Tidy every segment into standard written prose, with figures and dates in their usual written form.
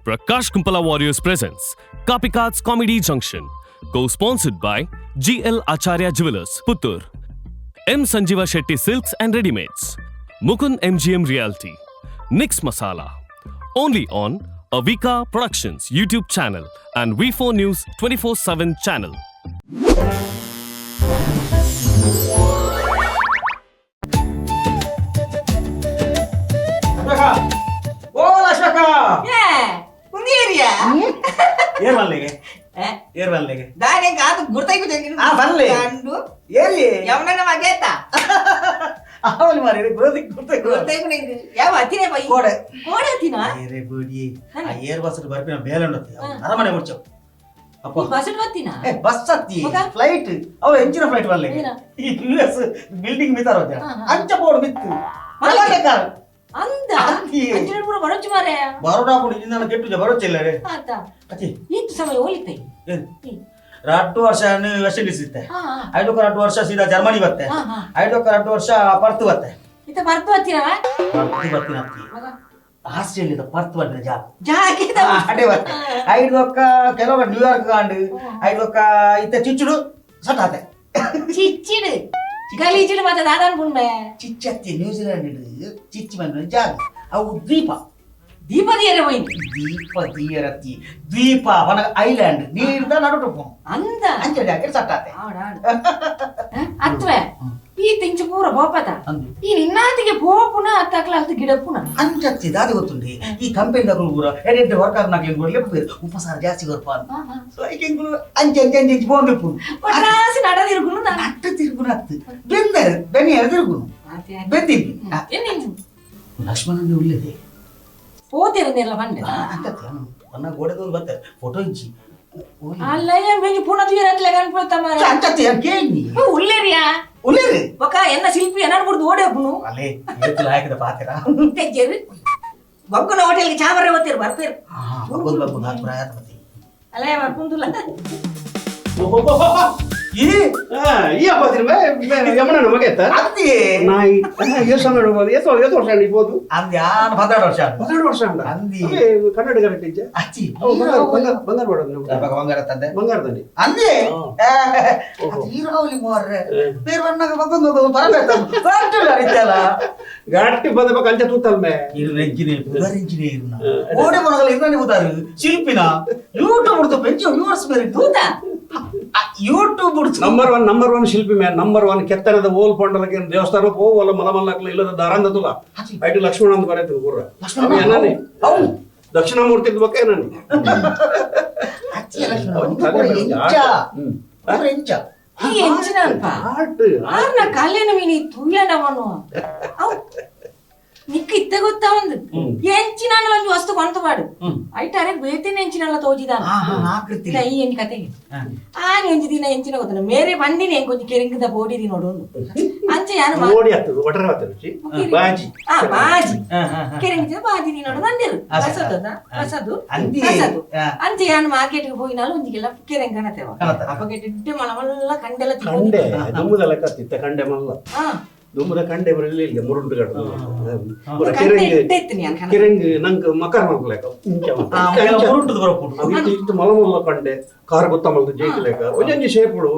Prakash Kumpala Warriors presents Kapikad's Comedy Junction, co-sponsored by GL Acharya Jewelers, Puttur, M. Sanjeeva Shetty Silks and Readymates, Mukund MGM Realty, Nix Masala, only on Avika Productions YouTube channel and V4 News 24/7 channel. ಓ ಲಕ್ಷ್ಮಕ್ಕ. ಏ, ಉಂದಿಯರಿಯಾ? ಏರ್ ಬನ್ಲಿಗೆ. ಏ? ಏರ್ ಬನ್ಲಿಗೆ. ದಾನೆ ಗಾತು ಗುರ್ತಾಯ್ಕು ತೆಂಗಿನ. ಆ, ಬರ್ಲಿ. ಗಂಡು. ಏರಿ. ಯವನನ ಮಗೇತ. ಅವನು ಮಾರಿ ಗುರ್ತಿ ಗುರ್ತಾಯ್ಕು. ಗುರ್ತಾಯ್ಕು ನಿಂಗೆ. ಯಾವ ಅತ್ತಿನೇ ಬೈ? ಕೋಡೆ. ಕೋಡೆ ಅತ್ತಿನ? ಏರೇ ಬೋಡಿ, ಆ ಏರ್ ಬಸ್ ಬರ್ಪಿನ ಬೇಲೆ ಉಂಡತ್ತಿ ಅರಮನೆ ಮುಚ್ಚವು ಅಪ್ಪ. ಬಸ್ ಬತ್ತಿನ? ಏ, ಬಸ್ ಹತ್ತಿ. ಮಗ? ಫ್ಲೈಟ್ ಅವ ಎಂಚಿನ ಫ್ಲೈಟ್ ಬರ್ಲಿಗೆ. ಏನ? ಈ US building ಮಿತಾರ. ಹಾ, ಹಾ. ಅಂಚ ಬೋರ್ಡ್ ಮಿತ್ತು. ಮಲ್ಲಿಗೆ? ಕಾರ್. ಅಂದ. ಅಂದಿ. ಅಂಚಿನ ಪೂರ ಬರೋಚು ಮಾರೆ. ಬರೋಡಾ ಪುಡಿ ಇಂದ ಕೆಟ್ಟು ಬರೋಚಿಲ್ಲ ರೇ. ಆತ. ಅಚ್ಚಿ. ಈತ ಸಮಯ ಹೋಲಿತೈ. ಏನ್? ರಟ್ಟು ವರ್ಷ ವೆಸ್ಟ್ ಇಂಡೀಸ್ ಇತ್ತೆ. ಹಾ ಹಾ. ಐದೊಕ್ಕ ರಟ್ಟು ವರ್ಷ ಸೀದಾ ಜರ್ಮನಿ ಬತ್ತೆ. ಹಾ, ಹಾ. ಐದೊಕ್ಕ ರಟ್ಟು ವರ್ಷ ಪರ್ತ್ ಬತ್ತೆ. ಈತ ಬರ್ತು ಅತ್ತಿನ? ಪರ್ತ್ ಬರ್ತೀನಿ ಅತ್ತಿ. ಮಗ. ಆಸ್ಟ್ರೇಲಿಯಾದ ಪರ್ತ್ ಬರ್ತೀನಿ ಜಾಗ. ಜಾಗಿದ. ಅಡೆ ಬತ್ತೆ ಐದೊಕ್ಕ ಕೆಲವು ನ್ಯೂಯಾರ್ಕ್ ಗಾಂಡು ಐದೊಕ್ಕ ಇತ್ತ ಚಿಚ್ಚುಡು ಸಟ್ಟಾತೆ. ಚಿಚ್ಚಿಡು ಗಲೀಜಿಡು ಮತ್ತೆ ದಾದಾನ್ ಪುಂಡೆ. ಚಿಚ್ಚತ್ತಿ ನ್ಯೂಜಿಲೆಂಡ್ ಚಿಚ್ಚಿ ಬಂದ ಜಾಗ ಅವು ದ್ವೀಪ. ದೀಪದಿಯರೆ ಹೋಯ್ನಿ. ದ್ವೀಪ ತೀರತ್ತಿ ದ್ವೀಪ ವನ ಐಲ್ಯಾಂಡ್ ನೀರ್ದ ನಡುಟು ಅಂದ. ಅಂಚೆ ಜಾಗ ಸಟ್ಟಾತೆ. ಅತ್ವೆ ಈ ತಿಂಚು ಪೂರ ಬೋಪತ. ಅಂದು. ಈ ನಿನ್ನಾತಿಗೆ ಪೋಪುನ ಅತ್ತಕ್ಲ ಅದು ಗಿಡಪುನ. ಅಂಚತ್ತಿ ದಾದಿ ಗೊತ್ತುಂಡಿ ಈ ಕಂಪನಿ ದಗಳು ಪೂರ ಎಡೆಡ್ ವರ್ಕರ್ ನಾಕ್ಲಿಂಗ್ ಕೂಡ ಲೆಪ್ಪು ಉಪಸಾರ ಜಾಸ್ತಿ ಕೊರ್ಪ. ಸೊ ಐಕೆಂಗುಲು ಅಂಚೆ ಅಂಚೆ ಅಂಚೆ ಅಂಚೆ ಪೋಂದು. ಒಟ್ರಾಸಿ ನಡದಿರುಗುನು ನಾನು. ಅಟ್ಟ ತಿರುಗುನ ಅತ್ತು ಬೆಂದರೆ ಬೆನ್ನಿಯರ ತಿರುಗುನು ಬೆಂದಿದ್ವಿ. ಲಕ್ಷ್ಮಣನ ಉಳ್ಳಿದೆ. ಪೋತಿರನೆಲ್ಲ ಬಂಡೆ. ಅಂತತ್ತೆ ಅನ್ನ ಗೋಡೆದೊಂದು ಬರ್ತಾರೆ ಫೋಟೋ ಇಜ್ಜಿ. ಅಲ್ಲಯ್ಯ ಮೆಂಜಿ ಪುನ ತೀರತ್ಲೆ ಕನ್ಪೊತ್ತ ಮಾರೆ. ಅಂಚತ್ತಿ ಕೇಳಿ. ಉಲ್ಲೇರಿಯಾ? ಉಳ್ಳೇರಿ. ಬೊಕ ಎನ್ನ ಶಿಲ್ಪಿ ಎನ್ನ ಬುಡ್ದು ಓಡೆ ಒಬ್ಬನು. ಅಲ್ಲೇ ಏತು ಲಾಯಕದ ಪಾತ್ರ. ತೆಜ್ಜರು ಬೊಕ್ಕನ ಹೋಟೆಲ್ಗೆ ಚಾಮರೆ ಓದ್ತಿರು ಬರ್ತೀರು. ಬಗ್ಗೊಂದು ಬಗ್ಗೊಂದು ಹಾಕಿ ಪ್ರಯತ್ನ ಪತಿ. ಅಲ್ಲಯ್ಯ ಬರ್ಪುಂದುಲ್ಲ. ಈ ಈ ಅಪ್ಪ ಯಮನ ಮಗ ಅಂದಿ. ನಾಯಿ ಎಷ್ಟು ಸಮಯ ಇಡ್ಬೋದು? ಎಷ್ಟು ಎಷ್ಟು ವರ್ಷ ಇರ್ಬೋದು? ಅಂದಿ ಆನ್ 12 ವರ್ಷ. 12 ವರ್ಷ ಅಂದ. ಅಂದಿ. ಅವೇ ಕನ್ನಡ ಕರೆಕ್ಟ್ ಇಜ್ಜೆ. ಅಚ್ಚಿ. ಅವು ಬಂಗಾರ ಬಂಗಾರ ಬಂಗಾರ ಮಾಡೋದು ನಮ್ಗೆ. ಬಂಗಾರ ತಂದೆ. ಬಂಗಾರದಲ್ಲಿ. ಅಂದಿ. ಹಾ. ಓಹೋ. ನೀರಾವಲಿ ಮೋರ್ರೆ ಬೇರೆ ಬಣ್ಣಗ ಬಗ್ಗೊಂದು ಬಗ್ಗೊಂದು ಬರಬೇಕು ಅರಿತಲ್ಲ. ಗಟ್ಟಿ ಬಂದ ಬಕ್ಕ ಅಂಚೆ ತೂತಲ್ ಮೇ. ಇರು ಇಂಜಿನಿಯರ್ ಪುದರ್ ಇಂಜಿನಿಯರ್ ಓಡೆ ಮೊನಗಲ ಇರ್ನಾನೆ ಉದಾರು ಶಿಲ್ಪಿನ ಯೂಟ್ಯೂಬ್ ಹುಡ್ದು ಬೆಂಚಿ ವ್ಯೂವರ್ಸ್ ಬೇರೆ. ತೂತ. ಯೂಟ್ಯೂಬ್ ಹುಡ್ದು. ನಂಬರ್ 1 ನಂಬರ್ 1 ಶಿಲ್ಪಿ ಮೇ ನಂಬರ್ 1 ಕೆತ್ತನದ ಓಲ್ ಪಂಡಲಕ್ಕೆ ದೇವಸ್ಥಾನ ಹೋವಲ್ಲ ಮಲಮಲ್ಲಕ್ಲ ಇಲ್ಲದ ದಾರಂದ ತುಲ ಐಟು ಲಕ್ಷ್ಮಣ ಅಂತ ಬರೈತು ಗುರ್ರ. ಲಕ್ಷ್ಮಣ? ಅವ ಏನಾನೆ? ಅವು. ದಕ್ಷಿಣಾಮೂರ್ತಿ ಇದ್ದ ಬಕ್ಕ ಏನಾನೆ? ಅಚ್ಚಿ ಲಕ್ಷ್ಮಣ ಅವ್ನು ಒಂದು ತಲೆ ಪೂರ ಮೇಲೆ ಎಂಚ. ಹ್ಮ್. ಪೂರ ಎಂಚ. ಈ ಎಂಚಿನ ಅಲ್ಪ. ಆರ್ಟ್. ಆರ್ನ ಕಲ್ಯಾಣ ಮೀನಿ ತೂಯನವನು ಅವು ನಿಕ್ಕ ಇತ್ತ ಗೊತ್ತಾ ಒಂದು ಎಂಚಿನ ಒಂಜಿ ವಸ್ತು ಕೊಂತ ಪಾಡು ಐಟ್ ಅರೆ ಬೇತಿನ ಎಂಚಿನಲ್ಲ ತೋಜಿದಾನ. ಹಾ ಹಾ ಆಕೃತಿ. ಇಲ್ಲ ಈ ಎಂಚಿ ಕತೆಗೆ ಆನ್ ಎಂಚಿ ದಿನ ಎಂಚಿನ ಗೊತ್ತನ ಮೇರೆ ಬಂದಿನಿ ಎಂಕ್ ಒಂಜಿ ಕೆರಿಂಗದ ಬೋಡಿದಿ ನೋಡು ಅಂಚೆ ಯಾನು ಓಡಿ ಆಗ್ತದೆ ಒಟರ ಆಗ್ತದೆ ರುಚಿ ಬಾಜಿ. ಆ ಬಾಜಿ. ಹಾ, ಹಾ, ಹಾ. ಕೆರಿಂಗದ ಬಾಜಿ the ನೋಡು ನಂದಿರು. ಆ, ಸರಿ. ಬಸದು ಬಸದು. ಅಂದಿ. ಬಸದು. ಆ. ಅಂಚೆ ಯಾನು ಮಾರ್ಕೆಟ್ಗೆ ಹೋಗಿನಾಲು ಒಂಜಿಗೆಲ್ಲ ಕೆರೆಂಗ್ ಕಣತೆವ. ಕಣತೆ. ಅಪ್ಪಗೆ ಡಿಡ್ಡೆ ಮಳಮಲ್ಲ ಕಂಡೆಲ್ಲ ಕಂಡೆ ದುಮ್ಮದ ಲೆಕ್ಕ ತಿತ್ತ ಕಂಡೆ ಮಲ್ಲ. ಹಾ. ದುಮ್ಮದ ಕಂಡೆ ಬರಲಿಲ್ಲ ಇಲ್ಲ ಮುರುಂಡು ಕಡೆ ಕಂಡೆ ಕೆರಂಗ್. ಇಟ್ಟೈತಿ ನೀ ಅನ್ಕಣ. ಕೆರಂಗ್ ನಂಗೆ ಮಕರ್ ಮಾಡ್ಲೇಕ. ಆ, ಮುರುಂಟುದು ಬರಪುಂಡು. ಇಷ್ಟು ಮಲ ಮಲ್ಲ ಕಂಡೆ ಕಾರ್ ಗೊತ್ತ ಮಲ್ದು ಜೈತ್ ಲೆಕ್ಕ ಒಂಜೊಂಜಿ ಶೇಪುಡು.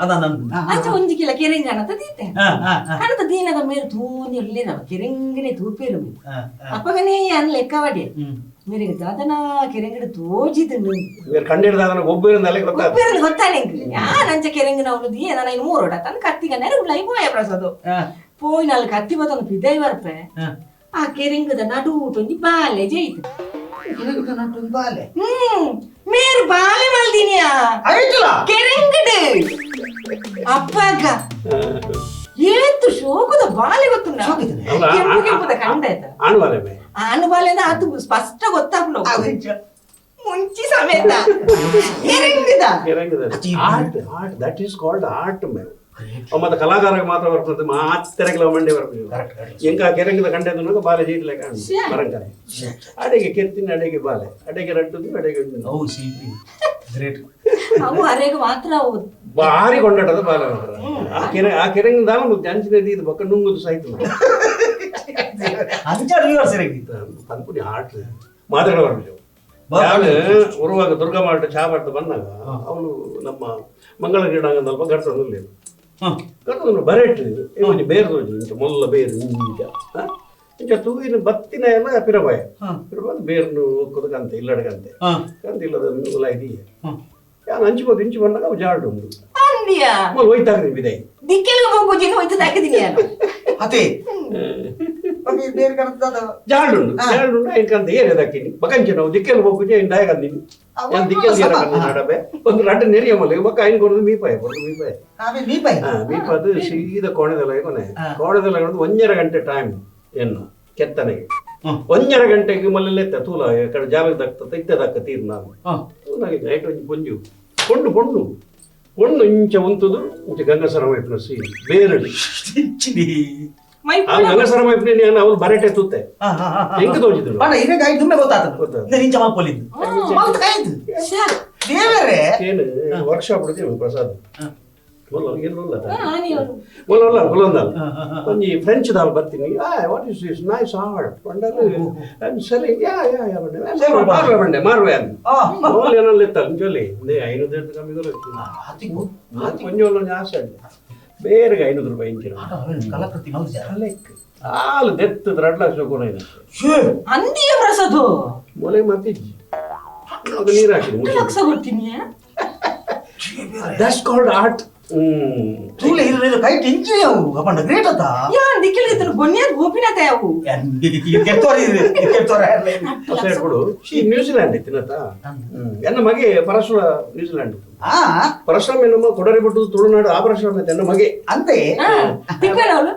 ಅದ ನನ್ ಅಂಚೆ ಒಂಜಿ ಕಿಲ ಕೆರೆಂಗ್ ಕಣತ ದೀತೆ. ಹಾ ಹಾ ಹಾ ಕಣತ ದೀನದ ಮೇರೆ ತೂನಿ ಇರ್ಲಿಲ್ಲ ಕೆರೆಂಗನೆ ತೂಪೇರು. ಹಾ, ಹಾ. ಅಪ್ಪಗನೇ ಅನ್ ಲೆಕ್ಕವಾಡಿ. ಹ್ಮ್. ಮೇರೆಗೆ ದಾದನ ಕೆರೆಂಗಡೆ ತೋಜಿದ್ದು. ಬೇರೆ ಕಂಡೆ ಹಿಡ್ದಾಗ ಒಬ್ಬರು ಅಲ್ಲಿಗೆ ಗೊತ್ತಾಗ್ತದೆ. ಒಬ್ಬರಲ್ಲಿ ಗೊತ್ತಾನೆ ಯಾನ್ ಅಂಚೆ ಕೆರೆಂಗನ ಅವಳು ನಾನು ಇನ್ನು ಮೂರೋಡ ತಂದು ಕತ್ತಿಗ ನೆರೆ ಉಳ್ಳಾಯಿ ಪೋಯ ಪ್ರಸಾದು. ಹಾ. ಪೋಯಿನಲ್ಲಿ ಕತ್ತಿ ಬತ್ತೊಂದು ಪಿದೈ ಬರ್ಪೆ. ಹಾ. ಆ ಕೆರೆಂಗದ ನಡು ಊಟೊಂಜಿ ಬಾಲೆ ಜೈತು. ಕೆರೆಂಗದ ನಡುಟೊಂಜಿ ಬಾಲೆ. ಹ್ಮ್ ಮೇರು ಬಾಲೆ ಮಲ್ದಿನಿಯಾ. ಆಯ್ತಲ್ಲ. ಕೆರೆಂಗಡು ಅಪ್ಪಗ ಏತು ಶೋಕದ ಬಾಲೆ ಗೊತ್ತುಂಡ. ಶೋಕಿತನೆ. ಅಲ್ಲ, ಕೆಂಪು ಕೆಂಪುದ ಕಂಡ ಆಯ್ತಾ. ಆಣ್ ಬಾಲೆ ಮೇ. ಆನು ಬಾಲೆ ಅಂದ್ರೆ ಅದು ಸ್ಪಷ್ಟ ಗೊತ್ತಾಗ್ಲು. ಮುಂಚಿ ಸಮೇತ ಕೆರೆಂಗದ. ಕೆರಂಗದ art art that is called art May. ಮತ್ತೆ ಕಲಾಕಾರಗೆ ಮಾತ್ರ ಬರ್ತದೆ ಮಾತೆರೆಗಳ ಮಂಡೆ ಬರ್ತದೆ. Correct correct. ಎಂಕ ಕೆರಂಗದ ಕಂಡೆ ಬಾಲೆ ಜೈತ್ ಲೆಕ್ಕ ಶ್ಯಾ. ಬರಂಕರೆ ಅಡೆಗೆ ಕೆತ್ತಿನ ಅಡೆಗೆ ಬಾಲೆ ಅಡೆಗೆ ರಟ್ಟುದು ಅಡೆಗೆ ಉಂಟು. ಅವು ಶಿಲ್ಪಿ ಗ್ರೇಟ್. ಅವು ಅರೆಗೆ ಮಾತ್ರ ಅವು. ಭಾರಿ ಕೊಂಡಾಟದ ಬಾಲೆ ಮಾತ್ರ. ಆ ಕೆರೆ ಆ ಕೆರೆಂಗ್ ದಾಲ ಮತ್ತೆ ಅಂಚಿನ ಇದು ಬಕ್ಕ ನುಂಗುದು ಸಹಿತ. ಅಂಚ ವ್ಯೂವರ್ಸ್ ಇರಗಿ. ಪನ್ಪುನಿ ಆರ್ಟ್ ಮಾತಾಡ ಬರ್ಬೇಕು. ನಾನು ಉರುವಾಗ ದುರ್ಗಾ ಮಾಟ ಚಾ ಮಾಡ್ತಾ ಬಂದಾಗ ಅವಳು ನಮ್ಮ ಮಂಗಳ ಕ್ರೀಡಾಂಗಣದಲ್ಪ ಗರ್ತದಲ್ಲಿ ಗರ್ತದಲ್ಲಿ ಬರೆಟ್ ಇವನಿ ಬೇರೆ ಇಂಚ ಮೊಲ್ಲ ಬೇರು ಇಂಚ ಇಂಚ ತೂಗಿನ ಬತ್ತಿನ ಎಲ್ಲ ಪಿರಬಾಯ ಪಿರಬಾಯ ಬೇರ್ನು ಹೋಗೋದಕ್ಕಂತೆ ಇಲ್ಲಡಗಂತೆ ಕಂತ ಇಲ್ಲದ ಮುಲ ಇದೆಯಾ ಯಾನು ಹಂಚ್ಬೋದು ಇಂಚು ಬಂದಾಗ ಅವು ಜಾಡು ಉಂಟು ಮೊದಲು ಹೋಯ್ತಾಗ್ರಿ ಬಿದೈ ದಿಕ್ಕೆಲ್ಲ ಹೋಗೋಜಿನ ಹೋಯ್ತು ಹಾಕಿದೀನಿ ಅದೇ ಜಾಡುಂಡು ಜಾಡುಂಡು ಐನ್ಕಂತ ಏರಿಯದಕ್ಕಿನಿ ಬಕಂಚೆ ನಾವು ದಿಕ್ಕೆಲ್ಲ ಹೋಗುಜೆ ಐನ್ ಡಾಯಗಂದಿನಿ ನಾನು ದಿಕ್ಕೆಲ್ಲ ಏರಕಂದು ನಡಬೆ ಒಂದು ರಡ್ಡು ನೆರಿಯ ಮಲೆ ಬಕ್ಕ ಐನ್ ಕೊಡೋದು ಮೀಪಾಯ ಕೊಡೋದು ಮೀಪಾಯ ಮೀಪಾಯ ಮೀಪಾದು ಸೀದಾ ಕೋಣೆದಲ್ಲ ಕೊನೆ ಕೋಣೆದಲ್ಲ 1.5 ಗಂಟೆ ಟೈಮ್ ಎನ್ನ ಕೆತ್ತನೆಗೆ 1.5 ಗಂಟೆಗೆ ಮಲ್ಲೆಲ್ಲ ತೂಲ ಕಡೆ ಜಾಗ ದಕ್ತ ಇತ್ತೆ ದಕ್ಕ ತೀರ್ ನಾನು ತೂಲಾಗಿ ನೈಟ್ ಒಂಜಿ ಪೊಂಜು ಕೊಂಡು ಪೊಣ್ಣು ಪೊಣ್ಣು ಇಂಚ ಉಂತುದು ಇಂಚ ಗಂಗಸರ ಮೈಪಿನ ಸೀನ್ ಬೇರೆ ಗಂಗಸರ ಮೈಪಿನ ಅವಳು ಬರಟೆ ತೂತೆ ಹೆಂಗೆ ತೋಜಿದ್ರು ಏನು ವರ್ಕ್ಶಾಪ್ ಬಿಡ್ತೀವಿ ಪ್ರಸಾದ್ ಒಂಜಿ ಫ್ರೆಂಚ್ ದಾಲ್ ಬರ್ತೀನಿ what is this nice art ಪಂಡಲು I am selling yeah yeah yeah ಬಂಡೆ ಮಾರುವೆ ಬಂಡೆ ಮಾರುವೆ ಅಂದ ಓಲ್ ಏನಲ್ಲ ಇತ್ತಲ್ಲ ಜೊಲಿ 500 ಕಮ್ಮಿ ಕೊಂಚ ಆಸೆ ಅಂಡೆ ಬೇರೆ 500 ರೂಪಾಯಿ ಇಂಚಿನ ಕಲಾಕೃತಿ ಕಲೆಕ್ ಹಾಲು ದೆತ್ತು 2 ಲಕ್ಷ ಕೊನ ಅಂದಿಯ ಪ್ರಸಾದ್ ಮೊಲೆ ಮತ್ತಿಜ್ಜಿ ಅದು ನೀರು ಹಾಕಿದೆ ಲಕ್ಷ ಕೊಡ್ತೀನಿ. That's called art. ತೂಲೆ ಇರು ಕೈ ಟೆನ್ಷನ್ ಯಾವು ಅಪ್ಪಂಡ ಗ್ರೇಟ್ ಅತ್ತ ಯಾನ್ ದಿಕ್ಕಿಲ್ಗೆ ಬೊನ್ನಿಯಾದ ಗೋಪಿನಾಥ ಯಾವು ಕೊಡು ಈ ನ್ಯೂಜಿಲ್ಯಾಂಡ್ ಇತ್ತಿನತ್ತ ಎನ್ನ ಮಗೆ ಪರಶುರ ನ್ಯೂಜಿಲ್ಯಾಂಡ್ ಪರಶುರಾಮ ಎನ್ನಮ್ಮ ಕೊಡರಿ ಬಿಟ್ಟು ತುಳುನಾಡು ಆ ಪರಶುರಾಮ ಎನ್ನ ಮಗೆ ಅಂತೆ ತಿಕ್ವೇನ ಅವಳು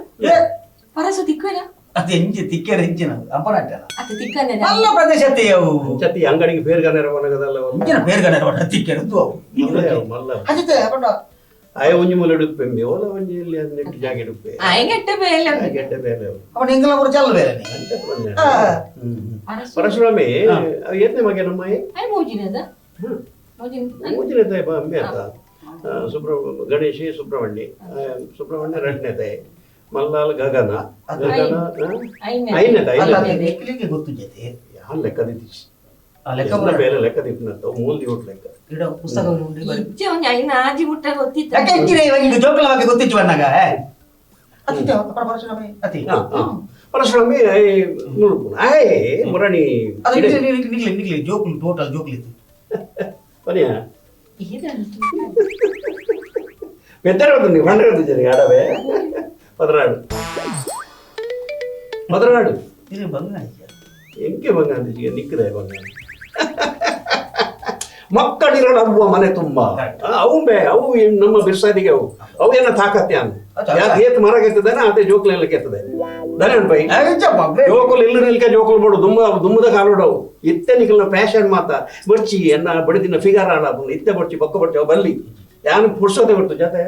ಪರಶು ತಿಕ್ವೇನ ಅದು ಎಂಜಿ ತಿಕ್ಕೇರ ಎಂಜಿನ ಅಪ್ಪನಾಟ ಅತ್ತ ತಿಕ್ಕನೆ ಮಲ್ಲ ಪ್ರದೇಶ ಅವು ಚತಿ ಅಂಗಡಿಗೆ ಬೇರ್ಗನೇರ ಒಣಗದಲ್ಲ ಇಂಜಿನ ಬೇರ್ಗನೇರ ಒಣ ತಿಕ್ಕೇರದ್ದು ಅವು ಮಲ್ಲ ಅಜಿತೆ ಅಪ್ಪಂಡ ಆಯ ಒಂಜಿ ಮೂಲೆ ಉಡುಪೆ ಓಲ ಒಂಜಿ ಇಲ್ಲಿ ನೆಟ್ಟು ಜಾಗ ಉಡುಪೆ ಗೆಡ್ಡೆ ಬೇಲೆ ಗೆಡ್ಡೆ ಬೇಲೆ ಅವನ ಎಂಗಲ ಪೂರ ಚಲ್ಲ ಬೇಲೆ ಪರಶುರಾಮಿ ಏತನೇ ಮಗೆ ನಮ್ಮ ಮೋಜಿನದ ಮೋಜಿನ ತಾಯಿ ಅಂಬೆ ಅಂತ ಸುಬ್ರ ಗಣೇಶಿ ಸುಬ್ರಹ್ಮಣ್ಯ ಸುಬ್ರಹ್ಮಣ್ಯ ಎರಡನೇ ತಾಯಿ ಮಲ್ಲಾಲ್ ಗಗನ ಗಗನ ಐದನೇ ತಾಯಿ ಗೊತ್ತು ಜೊತೆ ಯಾನ್ ಲೆಕ್ಕ ದಿತ್ತಿ ಲೆಕ್ಕ ಬೇರೆ ಲೆಕ್ಕ ದಿಪ್ಪಿನಂತ ಮೂಲ ದಿವಟ್ ಲೆಕ್ಕ ಇಡ ಪುಸ್ತಕ ಉಂಡು ಇಜ್ಜೆ ಒಂಜಿ ಐನ ಆಜಿ ಮುಟ್ಟ ಗೊತ್ತಿತ್ತು ಯಾಕೆ ಇಂಚಿನ ಇವಾಗ ಈಗ ಜೋಕಲ ಬಗ್ಗೆ ಗೊತ್ತಿತ್ತು ಬಂದಾಗ ಅತಿ ಪರಶುರಾಮಿ ಅತಿ ಪರಶುರಾಮಿ ಮುಳುಪುನ ಆಯ್ ಮುರಣಿ ಅದು ನಿಗ್ಲಿ ನಿಗ್ಲಿ ಜೋಕುಲು ಟೋಟಲ್ ಜೋಕುಲು ಇತ್ತು ಬನ್ನಿಯ ಪೆದ್ದರ ನೀವು ಬಂದ್ರೆ ಜನ ಆಡವೆ ಪದರಾಡು ಪದರಾಡು ಇದು ಬಂಗ ಎಂಕೆ ಬಂಗ ಅಂತ ನಿಕ್ಕದೆ ಬಂಗ ಮಕ್ಕಳಿರಲ್ಲ ಅವ್ವ ಮನೆ ತುಂಬ ಅವು ಬೇ ಅವು ನಮ್ಮ ಬಿರ್ಸಾದಿಗೆ ಅವು ಅವು ಏನ ತಾಕತ್ತೆ ಅಂದ ಯಾಕೆ ಏತ್ ಮರ ಕೆತ್ತದಾನೆ ಅದೇ ಜೋಕುಲೆಲ್ಲ ಕೆತ್ತದೆ ಧನ್ಯ ಬೈ ಜೋಕುಲು ಇಲ್ಲ ನಿಲ್ಕ ಜೋಕುಲು ಬಿಡು ದುಮ್ಮ ದುಮ್ಮದ ಕಾಲೋಡವು ಇತ್ತೆ ನಿಕಲ್ನ ಫ್ಯಾಷನ್ ಮಾತ ಬರ್ಚಿ ಎನ್ನ ಬಡಿದಿನ ಫಿಗರ್ ಆಡ ಇತ್ತೆ ಬರ್ಚಿ ಬೊಕ್ಕ ಬರ್ಚಿ ಅವು ಬಲ್ಲಿ ಯಾನು ಪುರ್ಸೋದೆ ಬಿಡ್ತು ಜೊತೆ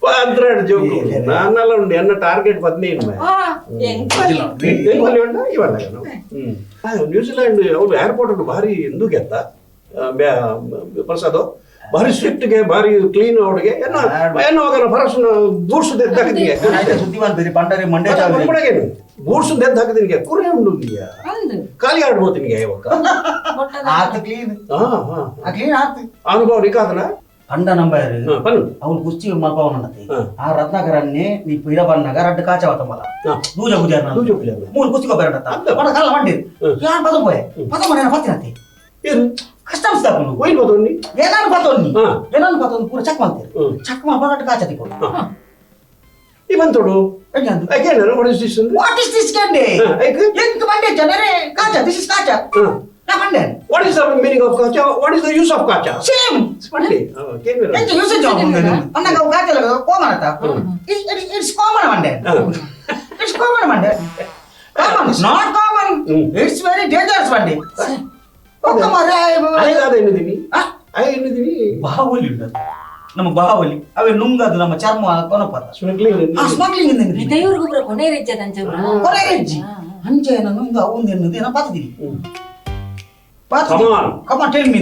ಪದ್ರಾಡು ಜೋಕು ನಾನೆಲ್ಲ ಉಂಡು ಎನ್ನ ಟಾರ್ಗೆಟ್ 15 ಇವಲ್ಲ ನ್ಯೂಜಿಲ್ಯಾಂಡ್ ಅವ್ರು ಏರ್ಪೋರ್ಟ್ ಭಾರಿ ಹಿಂದೂ ಗೆತ್ತ ಪ್ರಸಾದ್ ಭಾರಿ ಸ್ಟ್ರಿಕ್ಟ್ಗೆ ಭಾರಿ ಕ್ಲೀನ್ ಅವ್ರಿಗೆ ಏನೋ ಫರಸ್ನ ಬೂಟ್ಸ್ ದೆದ್ದಾಕಿದೀನಿ ಬೂಟ್ಸ್ ದೆದ್ದಾಕಿದೀನಿ ಕುರಿ ಉಂಡು ಖಾಲಿ ಆಡ್ಬೋದು ನಿಮಗೆ ಇವಾಗ ಅನುಭವ ನಿಕಾದನ ಅಂಡ ನಂಬರ್ ಅವ್ನು ಕುಸ್ತಿ ಮಲ್ಪವನಂತೆ ಆ ರತ್ನಾಕರನ್ನೇ ನೀ ಪಿರಬನ್ನಾಗ ರಡ್ಡು ಕಾಚವತ ಮಲ ದೂಜ ಪೂಜಾರ ಮೂರು ಕುಸ್ತಿ ಕೊಬ್ಬರ ಬಡ ಕಾಲ ಮಂಡಿ ಯಾನ್ ಪದ ಪೋಯೆ ಪದ ಮನೆ ಪತ್ತಿನತೆ ಕಸ್ಟಮ್ಸ್ ದಾಪುನು ಒಯ್ ಪದೊನ್ನಿ ಏನಾನು ಪದೊನ್ನಿ ಏನಾನು ಪದೊನ್ನಿ ಪೂರ ಚೆಕ್ ಮಾಡ್ತೀರಿ ಚೆಕ್ ಮಾಡ್ಬ ರಡ್ಡು ಕಾಚತಿ ಕೊಡು ಈ ಬಂತೋಡು again what is this what is this ಕಂಡೆ ಎಂತ ಮಂಡೆ ಜನರೇ ಕಾಚ this is ಕಾಚ What is the meaning of kacha? What is the use of kacha? Same. Only. ಎಂತ usage of ಅನ್ನ ಕಾಚ common ಅಂತ it's common Mande it's common Mande common not common it's very dangerous Mande Bahubali ಉಂಟು ನಮ್ಮ ಬಾಹುಬಲಿ ಅವೇ ನುಂಗದು ನಮ್ಮ ಚರ್ಮ ಕೊನಪದ smuggling smuggling ಕೊನೆ ರೆಜ್ಜಿ ಅಂಚೆ ನುಂಗ ಅವು ಏನೋ ಪಾತಿದ್ದೀನಿ Come on. Come on, tell me.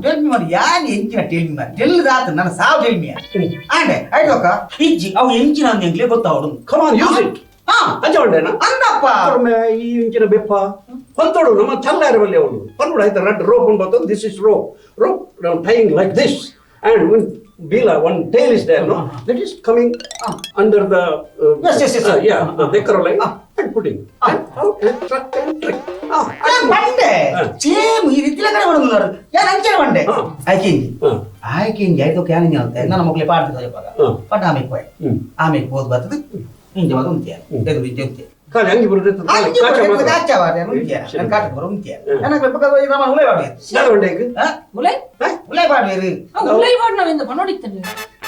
Tell me, man. ಯಾನ್ ಎಂಚಿನ tell me, man. Tell that ನನ್ನ ಸಾವು tell me. And I ಡೋಕ ಇಜ್ಜಿ ಅವು ಎಂಚಿನ ಅಂದ್ಲೇ ಗೊತ್ತಾವಡು. Come on, use it. ಅಂಚ ಉಂಡೇನಾ ಅಂದಪ್ಪ ಈ ಇಂಚಿನ ಬೆಪ್ಪ ಪಂತೋಡು ನಮ್ಮ ಚಲ್ಲಾರ ಬಲ್ಲಿ ಅವನು ಪನ್ನುಡು ಆಯ್ತಾ ರಡ್ ರೋಪ್ ಉಂಟು. This is rope rope tying like this and one ಬೀಲ one tail is there no that is coming under the Yes, yes, yes. Yeah the decker line and putting and truck and trick ಬಂಡೆ same ಈ ರೀತಿಲ ಕಡೆ ಬರೋದು ಯಾರು ಅಂಚೆ ಬಂಡೆ ಆಯ್ಕೆ ಆಯ್ಕೆ ಇಂಜಿ ಆಯ್ತು ಕ್ಯಾನಿಂಗ್ ಅಂತ ನನ್ನ ಮಕ್ಕಳಿಗೆ ಪಾಡ್ತಿದ್ದಾರೆ ಇವಾಗ ಪಟ್ ಆಮೇಲೆ ಪೋಯ್ ಆಮೇಲೆ ಹೋದ್ ಬರ್ತದೆ ಇಂಜೆ ಬರ್ತದೆ ಉಂತಿಯ ಎದುರು ಇಂಜೆ ಉಂತಿಯ ಖಾಲಿ ಅಂಗಿ ಬರುತ್ತೆ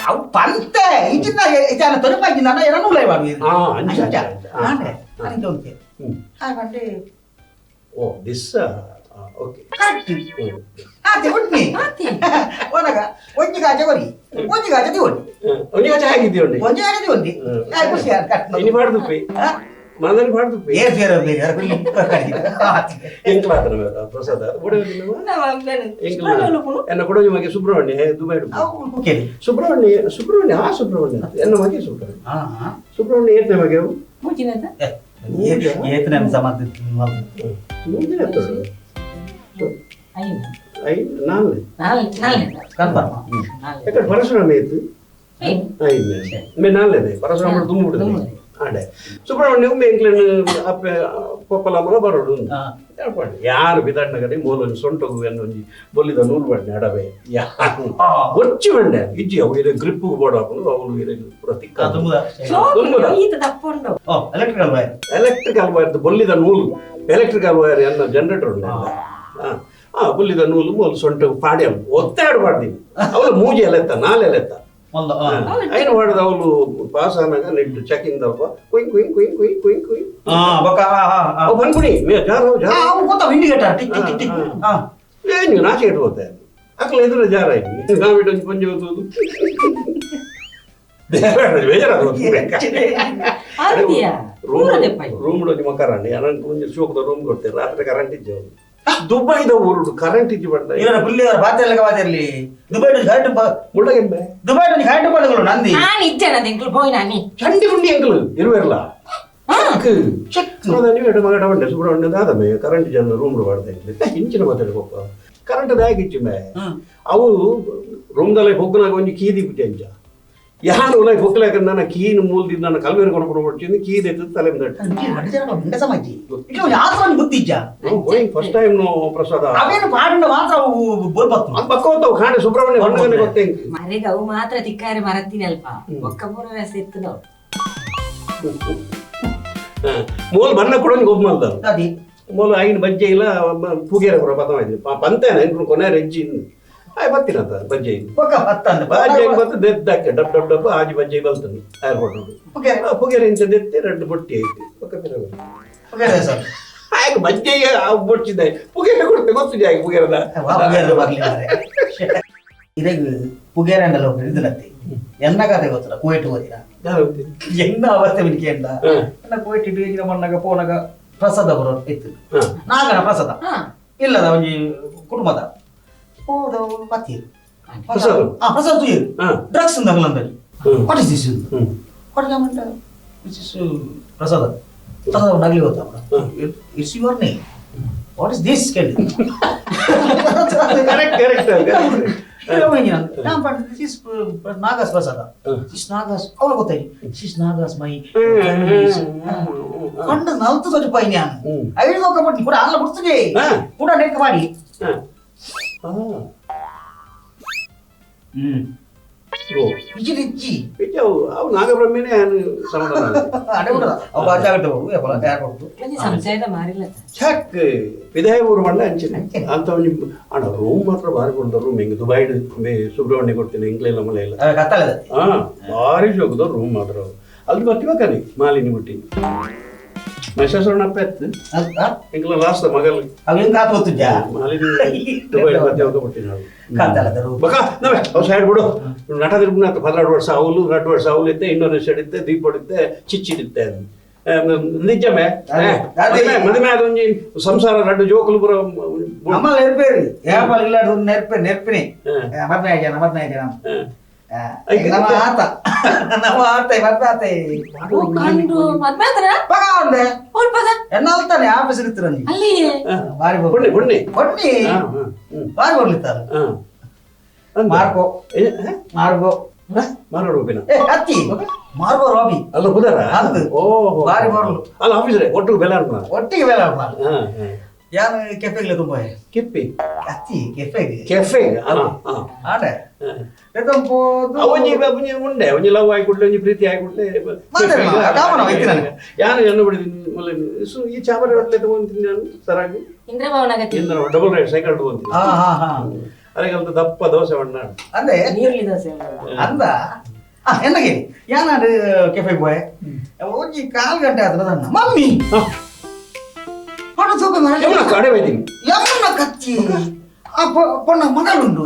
ಅವು ಪಂತೆ ಇಂಚಿನ ಇಚಾನ ತೊರಪಾಕಿನ ಏನೋ ಉಲೈ ಬಾಡುವೇರು ಆಂಡೆ ಅಂಚೆ ಉಂತಿಯ ಆ ಬಂಡೆ ಓ this okay correct ಆತೆ ಉಂಟ್ನಿ ಓನಗ ಒಂಜಿ ಕಾಚೆ ಕೊರಿ ಒಂಜಿ ಕಾಚೆ ದಿವೊಂಡಿ ಒಂಜಿ ಕಾಚೆ ಹಾಕಿದ್ದೀವಂಡಿ ಒಂಜಿ ಕಾಚೆ ದಿವೊಂಡಿ ಆಯ್ ಖುಷಿ ಕಟ್ ಇನಿ ಪಾಡ್ದುಪ್ಪಿ ಮನದಲ್ಲಿ ಪಾಡ್ದುಪ್ಪಿ ಏರ್ ಬೇರೆ ಬೇರೆ ಎಂಕ್ಲಾತನ ಪ್ರಸಾದ ಎನ್ನ ಕೊಡೋಜಿ ಮಗೆ ಸುಬ್ರಹ್ಮಣ್ಯ ದುಬೈ ಸುಬ್ರಹ್ಮಣ್ಯ ಸುಬ್ರಹ್ಮಣ್ಯ ಆ ಸುಬ್ರಹ್ಮಣ್ಯ ಎನ್ನ ಮಗೆ ಸುಬ್ರಹ್ಮಣ್ಯ ಸುಬ್ರಹ್ಮಣ್ಯ ಏತ್ನೆ ಮಗೆ ಏತ್ನೆ ಸಮಾಧಿ ಮೂಜಿನ ಯಾಕಂದ್ರೆ ಪರಶುರಾಮ ಇತ್ತು ಮೇ ನಾಲ್ನೇ ಪರಶುರಾಮ ದುಮ್ಮುಡು ಆಡೆ ಸುಬ್ರಹ್ಮಣ್ಯ ಒಮ್ಮೆ ಎಂಕ್ಲೆನ್ ಅಪ್ಪೆ ಪೊಪ್ಪಲ ಮಗ ಬರೋಡು ಯಾರು ಬಿದಾಡ್ನ ಕಡೆ ಮೂಲ ಸೊಂಟಗು ಒಂಜಿ ಬೊಲ್ಲಿದ ನೂಲು ಬಂಡೆ ಅಡವೆ ಯಾರು ಒಚ್ಚಿ ಬಂಡೆ ಇಜ್ಜಿ ಅವು ಇರೆ ಗ್ರಿಪ್ ಬೋರ್ಡ್ ಹಾಕೊಂಡು ಅವಳು ಇರೆ ಪೂರ ತಿಕ್ಕ electrical wire electrical wire ಬೊಲ್ಲಿದ ನೂಲು ಎಲೆಕ್ಟ್ರಿಕಲ್ ವೈರ್ ಎನ್ನ ಜನರೇಟರ್ ಉಂಟು ಆ ಬೊಲ್ಲಿದ ನೂಲು ಮೂಲು ಸೊಂಟ ಪಾಡೆ ಒತ್ತಾಡು ಪಾಡ್ದೀನಿ ಅವಳು ಮೂಜಿ ಎಲೆತ್ತ ನಾಲ್ ಎಲೆತ್ತ ಐನು ಮಾಡಿದ ಅವಳು ಪಾಸ್ ಆನಾಗ ನೆಟ್ಟು ಚೆಕಿಂಗ್ ದಲ್ಪ ಕುಯ್ ಕುಯ್ ಕುಯ್ ಕುಯ್ ಕುಯ್ ಕುಯ್ ಅವು ಬಂದ್ಬಿಡಿ ಮೇ ಜಾರ ಜಾರ indicator tick tick tick ಏನು ನಾಚೆ ಇಟ್ಕೋತೆ ಅಕ್ಲ ಎದುರು ಜಾರ ಆಯ್ತು ನಾವಿಟ್ಟು ಒಂಜಿ ಪಂಜೆ ಓದೋದು ರೂಮ್ ಒಂಜಿ ಮಕರಾಣಿ ಅನಂತ ಒಂಜಿ ಶೋಕದ ರೂಮ್ ಕೊಡ್ತೇವೆ ರಾತ್ರಿ ಕರೆಂಟ್ ಇಜ್ಜೆ ದುಬೈದ ಊರುಡು ಕರೆಂಟ್ ಇಜ್ಜಿ ಬಂದ ಇವರ ಪುಲ್ಲಿಯವರ ಬಾತೆಲ್ಲ ಬಾತೆರ್ಲಿ ದುಬೈ ಕರೆಂಟ್ ಮುಳ್ಳಗೆಂಬೆ ದುಬೈ ಕರೆಂಟ್ ಬಂದಗಳು ನಂದಿ ನಾನು ಇಜ್ಜನ ಎಂಕ್ಲು ಪೋಯ್ ನಾನಿ ಚಂಡಿ ಗುಂಡಿ ಎಂಕ್ಲು ಇರುವೆರ್ಲ ಚೆಕ್ ನೀವು ಎಡ ಮಗಡ ಬಂಡೆ ಸುಬ್ರಹ್ಮಣ್ಯ ದಾದಮೆ ಕರೆಂಟ್ ಜನ ರೂಮ್ ಬಾಡ್ದೆ ಇಂಚಿನ ಮಾತಾಡಿ ಪಪ್ಪ ಕರೆಂಟ್ ದಾಗಿಚ್ಚು ಮೇ ಅವು ರೂಮ್ದಲ್ಲೇ ಹೊಗ್ಗನಾಗ ಒಂಜಿ ಕೀದಿ ಪುಜೆ ಅಂಚ ಯಾರು ಉಲಾಯ್ ಹೊಕ್ಕಲಾಕ ನನ್ನ ಕೀನು ಮೂಲದಿಂದ ನನ್ನ ಕಲ್ವೇರು ಕೊಡ್ಕೊಂಡು ಕೊಡ್ತೀನಿ ಕೀ ದೆತ್ತು ತಲೆ first time ಪ್ರಸಾದ ಅವೇನು ಪಾಡಿನ ಮಾತ್ರ ಬಕ್ಕೋತಾವು ಕಾಣೆ ಸುಬ್ರಹ್ಮಣ್ಯ ಹೊಣ್ಣಗನೆ ಗೊತ್ತೇ ಮರೆಗೆ ಅವು ಮಾತ್ರ ತಿಕ್ಕಾರೆ ಮರತ್ತೀನಿ ಅಲ್ಪ ಒಕ್ಕ ಪೂರ ವ್ಯಾಸ ಇತ್ತು ನಾವು ಮೂಲ ಬಣ್ಣ ಕೂಡ ಗೊಬ್ಬ ಮಲ್ದ ಮೂಲ ಐನು ಬಜ್ಜೆ ಇಲ್ಲ ಪೂಗೇರ ಕೂಡ ಪತ್ತ ಪಂತೇನೆ ಕೊನೆ ರೆಜ್ಜಿ ಆಯ್ ಬತ್ತಿನಂತ ಬಜ್ಜೆ ಬಜ್ಜೆ ಬತ್ತು ದೆದ್ದಾಕೆ ಡಬ್ ಡಬ್ ಡಬ್ ಆಜಿ ಬಜ್ಜೆ ಬಲ್ತಾನೆ ಏರ್ಪೋರ್ಟ್ ಪುಗೇರೆ ಇಂಚ ದೆತ್ತಿ రెండు ಬೊಟ್ಟಿ ಐತಿ ಆಯ್ತು ಬಜ್ಜೆ ಬೊಟ್ಟಿದೆ ಪುಗೇರೆ ಕೊಡ್ತೆ ಗೊತ್ತು ಜಾಗ ಪುಗೇರದ ಇದಾಗ ಪುಗೇರೆ ಅಂಡಲ್ಲ ಇದನ್ನತ್ತಿ ಎನ್ನ ಕತೆ ಗೊತ್ತಿಲ್ಲ ಕುವೈಟ್ ಹೋದಿನ ಎನ್ನ ಅವಸ್ಥೆ ಬಿಡಿಕೆ ಎಂದ ಎನ್ನ ಕುವೈಟ್ ಇಟ್ಟು ಮಣ್ಣಾಗ ಪೋನಾಗ ಪ್ರಸಾದ ಬರೋ ಇತ್ತು ನಾಗನ ಪ್ರಸಾದ ಇಲ್ಲದ ಒಂಜಿ ಕುಟುಂಬದ ಹೋದ ಪ್ರಸಾದ ಪ್ರಸಾದ drugs ಅಂದಂಗಲಂದಲ್ಲಿ what is this what is this prasad ಪ್ರಸಾದ ನಗಲಿ ಹೋದ it's your name what is this ಕೇಳಿ correct correct this is Nagas prasad this Nagas ಅವಳು ಗೊತ್ತಾಯ್ತು this Nagas ಮೈ ಕಂಡು ನಲ್ತು ಸ್ವಲ್ಪ ನಾನು ಐದು ಹೋಗಬಿಟ್ಟು ಕೂಡ ಅಲ್ಲ ಬಿಡ್ತದೆ ಕೂಡ ನೆಕ್ ಮಾಡಿ ಅವು ನಾಗಬ್ರಹ್ಮನೇ ಸಮಾಧಾನ ಛಕ್ ವಿದಾಯ ಊರು ಮಣ್ಣ ಅಂಚಿನ ಅಂತ ಒಂಜಿ ಅಣ್ಣ ರೂಮ್ ಮಾತ್ರ ಬಾರಿ ಕೊಡ್ತಾರೆ ರೂಮ್ ಹಿಂಗೆ ದುಬೈ ಸುಬ್ರಹ್ಮಣ್ಯ ಕೊಡ್ತೀನಿ ಇಂಗ್ಲೆಲ್ಲ ಮಳೆ ಇಲ್ಲ ಹಾ ಭಾರಿ ಶೋಕದ ರೂಮ್ ಮಾತ್ರ ಅಲ್ಲಿ ಬರ್ತೀವಕ್ಕನಿ ಮಾಲಿನಿ ಬಿಟ್ಟಿ ಮಹಿಷಾಸುರನಪ್ಪ ಎತ್ತು ಇಂಗ್ಲ ಲಾಸ್ಟ್ ಮಗಲ್ ಮಾಲಿನಿ ದುಬೈ ಬರ್ತೀವಿ ಬಿಟ್ಟಿನ ಅವು ಸೈಡ್ ಬಿಡು ನಟ ತಿರುಗುನ 12 ವರ್ಷ ಅವಲು 2 ವರ್ಷ ಅವಲು ಇತ್ತೆ ಇನ್ನೊಂದು ಸೈಡ್ ಇತ್ತೆ ದೀಪ ಇತ್ತೆ ಚಿಚ್ಚಿಡಿತ್ತೆ ನಿಜಮೇ ಮದುವೆ ಆದ ಒಂಜಿ ಸಂಸಾರ ರಡ್ಡು ಜೋಕುಲು ಪೂರ ನಮ್ಮಲ್ಲಿ ನೆರ್ಪೇರಿ ಯಾಪಾಲ್ ಇಲ್ಲ ನೆರ್ಪೆ ನೆರ್ಪಿನಿ ಮದ್ಮೆ ಆಗ್ಯಾನ ಮದ್ಮೆ ಆಗ್ಯಾನ ನಮ್ಮ ಆತ ನಮ್ಮ ಆತ ಮದ್ವೆ. ಓ ಕಂಡು ಮದ್ವೆ ಆತರ? ಪಗ ಉಂಡೆ. ಓಲ್ಪದ? ಎನ್ನಾಲ್ತಾನೆ ಆಫೀಸ್ ಇರ್ತೀರ ನೀವು. ಅಲ್ಲಿ ಬಾರಿ ಬೊಣ್ಣೆ ಬೊಣ್ಣೆ ಬೊಣ್ಣೆ ಬಾರಿ ಬರ್ಲಿತ್ತಾರ. ಮಾರ್ಕೋ ಮಾರ್ಗೋ ಮಾರ್ಗೋ ರೋಬಿನ ಅತ್ತಿ ಮಾರ್ಗೋ ರೋಬಿ ಅಲ್ಲ ಬುಧಾರ ಅದು ಓ ಬಾರಿ ಬರ್ಲು ಅಲ್ಲ ಆಫೀಸರೇ ಒಟ್ಟಿಗೆ ಬೆಲೆ ಅನ್ಮ ಒಟ್ಟಿಗೆ ಬೆಲೆ ಅನ್ಮ ಯಾರು ಕೆಫೆಗ್ಲೆ ತುಂಬ ಕೆಪ್ಪಿ ಅತ್ತಿ ಕೆಫೆಗೆ ಕೆಫೆ ಆಡೆ ಒಂಜಿ ಒಂಜಿ ಉಂಡೆ ಒಂಜಿ ಲವ್ ಆಯ್ಕೊಡ್ಲೆ ಒಂಜಿ ಪ್ರೀತಿ ಆಯ್ಕೊಡ್ಲೆ ಯಾರು ಎಣ್ಣೆ ಬಿಡಿದ್ದೀನಿ ಸೊ ಈ ಚಾವರಿ ಹೋಟ್ಲೆ ತಗೊಂತೀನಿ ನಾನು ಸರಾಗಿ ಇಂದ್ರ ಭವನ ಇಂದ್ರ double ride cycle ತಗೊಂತೀನಿ ಅದಕ್ಕೆ ದಪ್ಪ ದೋಸೆ ಬಣ್ಣ ಅಂದೆ ನೀರ್ಲಿ ದೋಸೆ ಅಂದ ಎನ್ನಗೆ ಯಾನಾಡು ಕೆಫೆಗೆ ಪೋಯೆ ಒಂಜಿ ಕಾಲು ಗಂಟೆ ಆದ್ರೆ ಮಮ್ಮಿ ಕಡೆ ಬೈತೀನಿ ಯಮುನ ಕಚ್ಚಿ ಆ ಪೊಣ್ಣ ಮಗಳುಂಡು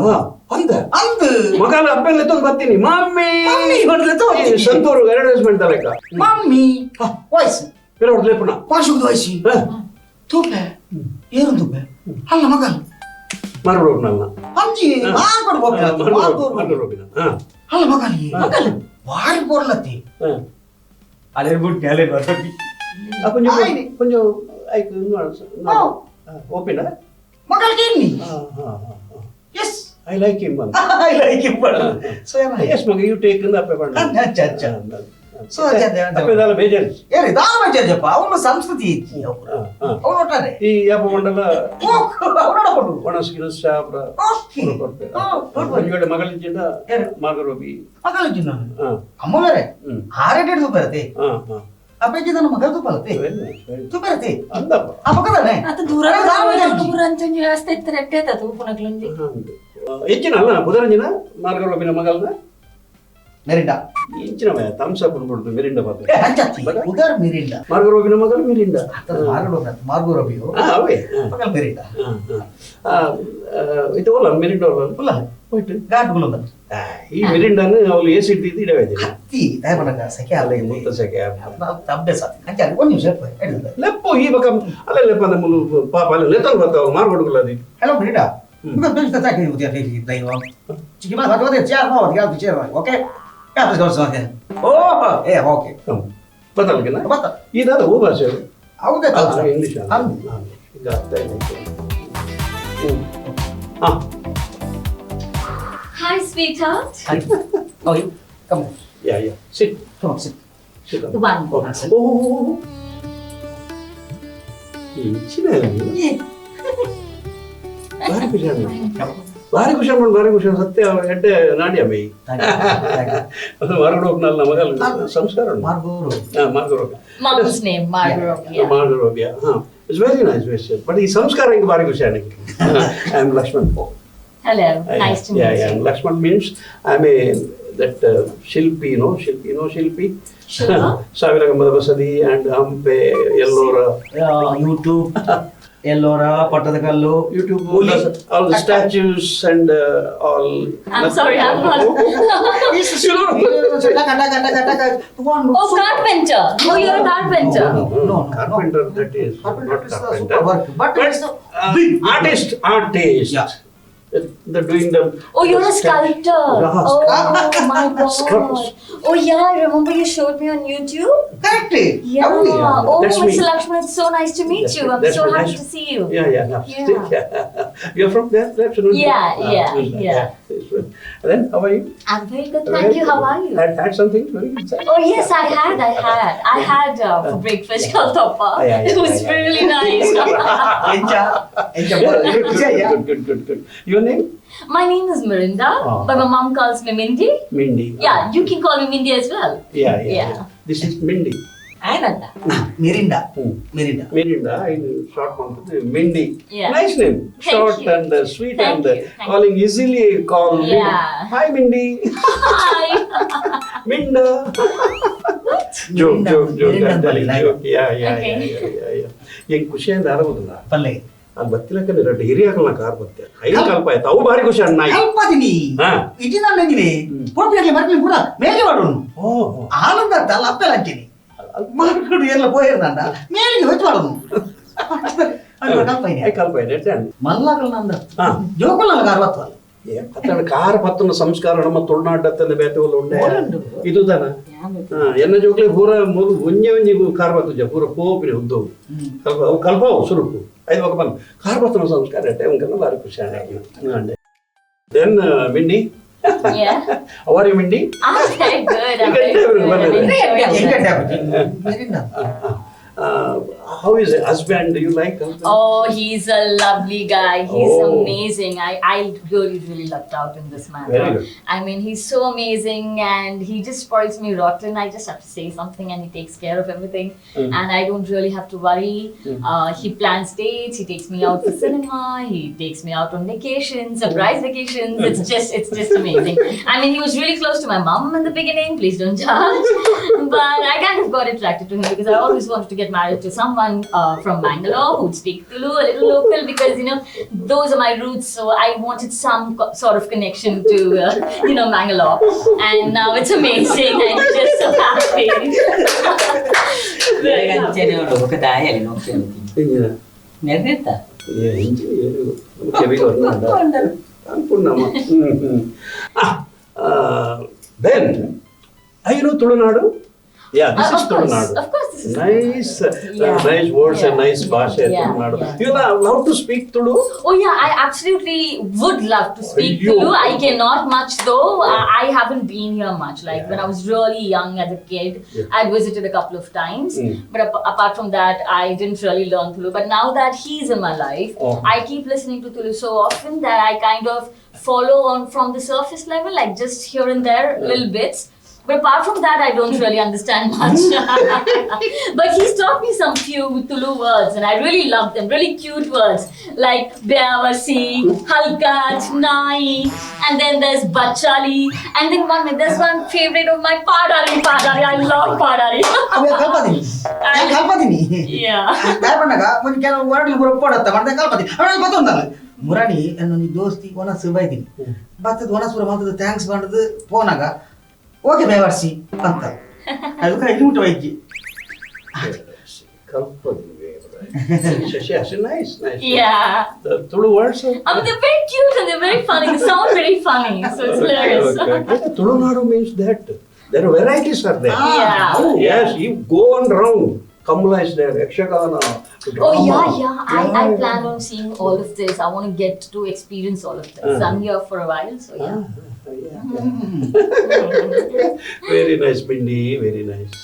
ಅಂದ ಅಂದು ಮಗನ ಅಪ್ಪೆಲ್ಲ ತೊಂದು ಬರ್ತೀನಿ ಮಮ್ಮಿ ಮಮ್ಮಿ ಹೊಡ್ಲೆ ತೋರ್ತೀನಿ. ಸಂತೂರು ಅಡ್ವರ್ಟೈಸ್ಮೆಂಟ್ ತಲೆಕ ಮಮ್ಮಿ ವಯಸ್ಸು ಬೇರೆ ಹೊಡ್ಲೆ ಪುನಃ ಪಾಶುಗ್ದು ವಯಸ್ಸಿ ತೂಪೆ ಏರು ತೂಪೆ ಅಲ್ಲ ಮಗಲ್ ಮಾರ್ಗೋಡ್ನಲ್ಲ ಅಂಜಿ ಮಾರ್ಕೊಡು ಮಾರ್ಗೋಡ್ನ ಅಲ್ಲ ಮಗಲ್ ಮಗಲ್ ಬಾರಿ ಪೊರ್ಲತ್ತಿ ಅಲೆ ಬುಟ್ಟಿ ಅಲೆ ಬರ್ತಿ కొంచెం కొంచెం ఓపెనా ಮಗಲ್ಗೆ ಎನ್ನಿ yes I like him. I like him. So yes ಮಗ you take ಇಂದ ಅಪ್ಪೆ ಬಣ್ಣ ಅಚ್ಚಾ ಅಚ್ಚಾ ಸೊ ಅಪ್ಪೆ ದಾಲ ಬೇಜಾರು ಏರಿ ದಾಲ ಬೇಜಾರು ಅವನ ಸಂಸ್ಕೃತಿ ಇಚ್ಚಿ ಅವನು ಒಟ್ಟಾರೆ ಈ ಯಾಪ ಮಂಡಲ ಅವನೋಡ ಕೊಡು ಒಣಸ್ ಗಿಣಸ್ ಚಾಪ್ರ ಓಕೆ ಒಂಜಿ ಮಗಳಿಂದ ಮಾರ್ಗರೋಬಿ ಮಗಳಿಂದ ಅಮ್ಮ ಬೇರೆ ಆರೇಟ್ ಹಿಡಿದು ಬರತ್ತೆ ಅಪ್ಪಜ್ಜಿ ನನ್ನ ಮಗ ತೂಪಲತ್ತೆ ತೂಪರತ್ತೆ ಅಂದಪ್ಪ ಆ ಪಕ್ಕದಾನೆ ಅದು ದೂರ ಅಂಚೊಂಜಿ ವ್ಯವಸ್ಥೆ ಇತ್ತು ರೆಟ್ಟೆ ಆತ ತೂಪುನಕ್ಲೊಂಜಿ ಹೆಚ್ಚಿನ ಅಲ್ಲ ಬುಧರಂಜಿನ ಮಾರ್ಗರೋಬಿನ ಮಗಲ್ನ ಮೆರಿಂಡಾ ಇಂಚಿನ ಥಮ್ಸ್ ಅಪ್ ಬಿಡುದು ಮಿರಿಂಡಾ ಪಾಪ ಅಂಚತ್ತಿ ಉದರ್ ಮಿರಿಂಡಾ ಮಾರ್ಗರೋಬಿನ ಮಗಲ್ ಮಿರಿಂಡಾ ಮಾರ್ಗೋ ರಬಿಯೋ ಅವೇ ಮಗಲ್ ಮಿರಿಂಡಾ ಇದು ಓಲ ಮಿರಿಂಡಾ ಓಲ ಉಲ್ಲ ಹೋಯ್ತು ಘಾಟ್ಗಳು ಈ ಮಿರಿಂಡಾನು ಅವಳು ಎ ಸಿ ಇದ್ದಿದ್ದು ಇಡವೇ ಅತ್ತಿ ದಯಪಡಕ ಸೆಕೆ ಅಲ್ಲ ಮುತ್ತ ಸೆಕೆ ಅಭ್ಯಾಸ ಅಂಚೆ ಒಂದು ನಿಮಿಷ ಲೆಪ್ಪು ಈ ಬಕ ಅಲ್ಲ ಲೆಪ್ಪ ನಮ್ಮ ಪಾಪ ಅಲ್ಲ ಲೆತ್ತಲ್ ಬರ್ತಾವ ಮಾರ್ಗೊಡುಗಲ್ಲ ಅದು ಹಲೋ ಮಿರಿಂಡಾ ಓಕೆ ಬತ್ತಲ್ಕಿನ ಇದಾದ ಹೂ ಭಾಷೆ ಹೌದಾ ಇಂಗ್ಲೀಷ್ ಈಗ ಅರ್ಥ ಹಾಂ Hi, sweetheart. Hi. Oh, you come on. Yeah, yeah. Sit. Come on, sit. Sit down. One. Oh, oh, oh. ಭಾರಿ ಖುಷಿ ಭಾರಿ ಖುಷಿ ಮಾಡಿ ಭಾರಿ ಖುಷಿ ಸತ್ಯ ಎಡ್ಡೆ ನಾಡಿ ಅಮ್ಮ ಈ ಮಾರ್ಗೋ ಹೋಗ್ನಲ್ಲ ಮಗಲ್ ಸಂಸ್ಕಾರ Margao Mom's name, Margot. Margo Robbie. ಹಾಂ it's very nice very but ಈ ಸಂಸ್ಕಾರ ಹಿಂಗೆ ಭಾರಿ ಖುಷಿ ನನಗೆ. I am Lakshman. Hello, nice to meet you. Yeah, Lakshman means I'm a that Shilpi, you know, Shilpi, you know Shilpi? Shilpa? Saviragambada Basadi and Hampe, Ellora. Yeah, YouTube, Ellora, Pattadakallu. YouTube, all the statues and all. I'm sorry, I'm not. Oh, carpenter. Oh, you're a carpenter. No, no, carpenter, that is. Carpenter not is carpenter. super work, but it's big artist, artist. Yeah. The doing the. Oh, you're a sculptor. Oh my God. Oh yeah, I remember you showed me on YouTube. Correct. Yeah. Oh, That's Mr. me. Lakshman, it's so nice to meet you. I'm so happy to see you. Yeah, yeah. Yeah. You're from there, that's Yeah, yeah, yeah. And then, how are you? I'm very good, thank you. How are you? Had something very good. Oh yes, I had. I had for breakfast kaltoppa. It was really nice. Good, good, good. Your name? My name is Mirinda, but my mom calls me Mindy. Mindy. Yeah, you can call me Mindy as well. Yeah, yeah. This is Mindy. I know that. Mirinda. Mirinda. Mirinda, in short form, Mindy. Yeah. Nice name. Thank short you. and sweet Thank and you. Thank calling easily call. Yeah. Hi, Mindy. Hi. Minda. What? Joke, joke, joke. Mirinda I'm telling ಪಲ್ಲೆ. joke. Yeah, yeah, Okay. yeah, yeah, yeah. ಹೆಂಗ್ ಖುಷಿಯಿಂದ ಆರಬಹುದಲ್ಲ ಪಲ್ಲೆ. ಅಲ್ಲಿ ಬತ್ತಿಲಕ್ಕ ಎರಡು ಹಿರಿಯಾಕಲ್ಲ car ಬತ್ತೆ ಐದು ಕಲ್ಪ ಆಯ್ತು ಅವು ಭಾರಿ ಖುಷಿ ಅಣ್ಣ ಕಲ್ಪದಿನಿ ಇಜಿ ನಾನು ನಂಗಿನಿ ಪೋಪಿಯಲ್ಲಿ ಮರ್ಪಿನ ಕೂಡ ಮೇಲೆ ಮಾಡೋಣ ಆನಂದ ಅಂತ ಅಲ್ಲ ಅಪ್ಪೆಲ್ಲ ಅಂತೀನಿ ಮಾರ್ಕಡು ಎಲ್ಲ ಪೋಯಿರ್ದಂಡ ಮೇಲಿಗೆ ಹೊಚ್ಚ ಮಾಡೋಣ ಕಲ್ಪ ಇದೆ ಮಲ್ಲಾಕಲ್ ನಂದ ಜೋಕುಲ್ ಕಾರ್ ಬತ್ತವಲ್ಲ. ಅತ್ತಡ ಕಾರ್ ಪತ್ತನ ಸಂಸ್ಕಾರ ನಮ್ಮ ತುಳುನಾಡತ್ತಂದ ಬೇತೆ ಉಂಡೆ ಇದು ತಾನ ಎನ್ನ ಜೋಕ್ಲೆ ಪೂರ ಮೂಲು ಒಂಜೆ ಒಂಜಿ ಕಾರ್ ಬತ್ತುಜ ಪೂರ ಪೋಪಿನ ಉದ್ದವು ಕಲ್ಪ ಅವು ಕಲ್ಪವು ಸುರುಕು ಐದು ఒక ಬಂದು ಕಾರ್ ಪತ್ತನ ಸಂಸ್ಕಾರ ಟೈಮ್ ಬಾರಿ ಖುಷಿ ಆಂಡೆ. Then Mindy. Yeah. How are you, Mindy? I'm very good. I'm very You good. can I'm enjoying it. How is it? Husband? Do you like husband? Oh, he's a lovely guy. He's Oh. amazing. I really, really lucked out in this matter. Very good. I mean, he's so amazing and he just spoils me rotten. I just have to say something and he takes care of everything. And I don't really have to worry. He plans dates. He takes me out for cinema. He takes me out on vacations, surprise vacations. It's just amazing. I mean, he was really close to my mom in the beginning. Please don't judge. But I kind of got attracted to him because I always wanted to get married to someone from Mangalore who'd speak Tulu, a little local, because those are my roots. So I wanted some sort of connection to Mangalore, and now it's amazing. I'm just so happy. Very happy. ಅಂಚನೆ ఒక దాయాలి నొక్కి నెరవేర్తా. అనుకున్నామా? Then I know Tulunadu. Yeah, this Of is course, Tulunadu. Of course this is Nice, Tulunadu. Yeah. Nice words and Yeah. nice bhashe Yeah, Tulunadu. yeah. You love to speak Tulu? Oh yeah, I absolutely would love to speak Ayyo. Tulu. I cannot much though. I haven't been here much. Like when I was really young as a kid, I visited a couple of times. But apart from that, I didn't really learn Tulu. But now that he's in my life, Oh. I keep listening to Tulu so often that I kind of follow on from the surface level, like just here and there, little bits. But apart from that, I don't really understand much. But he's taught me some few Tulu words, and I really love them. Really cute words like Byavasi, Halkat, Nai, and then there's Bachali, and then one there's one favorite of my Padari, Padari. I love Padari. ಅವೆ ಕಲ್ಪದಿನಿ ಕಲ್ಪದಿನಿ. Yeah. ದಾಯ ಪಣ್ಣಗ ಒಂಜಿ ಕೆಲವು ವರ್ಡ್ಲು ಪೂರ ಪಡತ್ತ ಮಂಡ ಕಲ್ಪದಿ ಅವಳ ಬತ್ತೊಂದಲ್ಲ ಮುರಣಿ എന്നೊಂಜಿ ದೋಸ್ತಿ ಒನಸ್ ಬೈದಿನಿ ಬತ್ತದ ಒನಸ್ ಪೂರ ಮಾತದ thanks ಪಂಡದು ಪೋನಾಗ okay ಬೇವರ್ಸಿ ಅಂತ ಅದಕ್ಕೆ ಐದು ಊಟ ವೈದ್ಯ. Kalpadi. Yes, nice, nice. Yeah. The Tulu words are... I mean, they're very cute and they're very funny. They sound very funny, so it's hilarious. Okay, okay. Tulunadu means that there are varieties are there. Yeah. Yes, you go on round. Kamala is there, Yakshagana, drama. Oh yeah, yeah. I Yeah. plan on seeing all of this. I want to get to experience all of this. I'm here for a while, so yeah. Yeah. Very nice, Mindy. Very nice.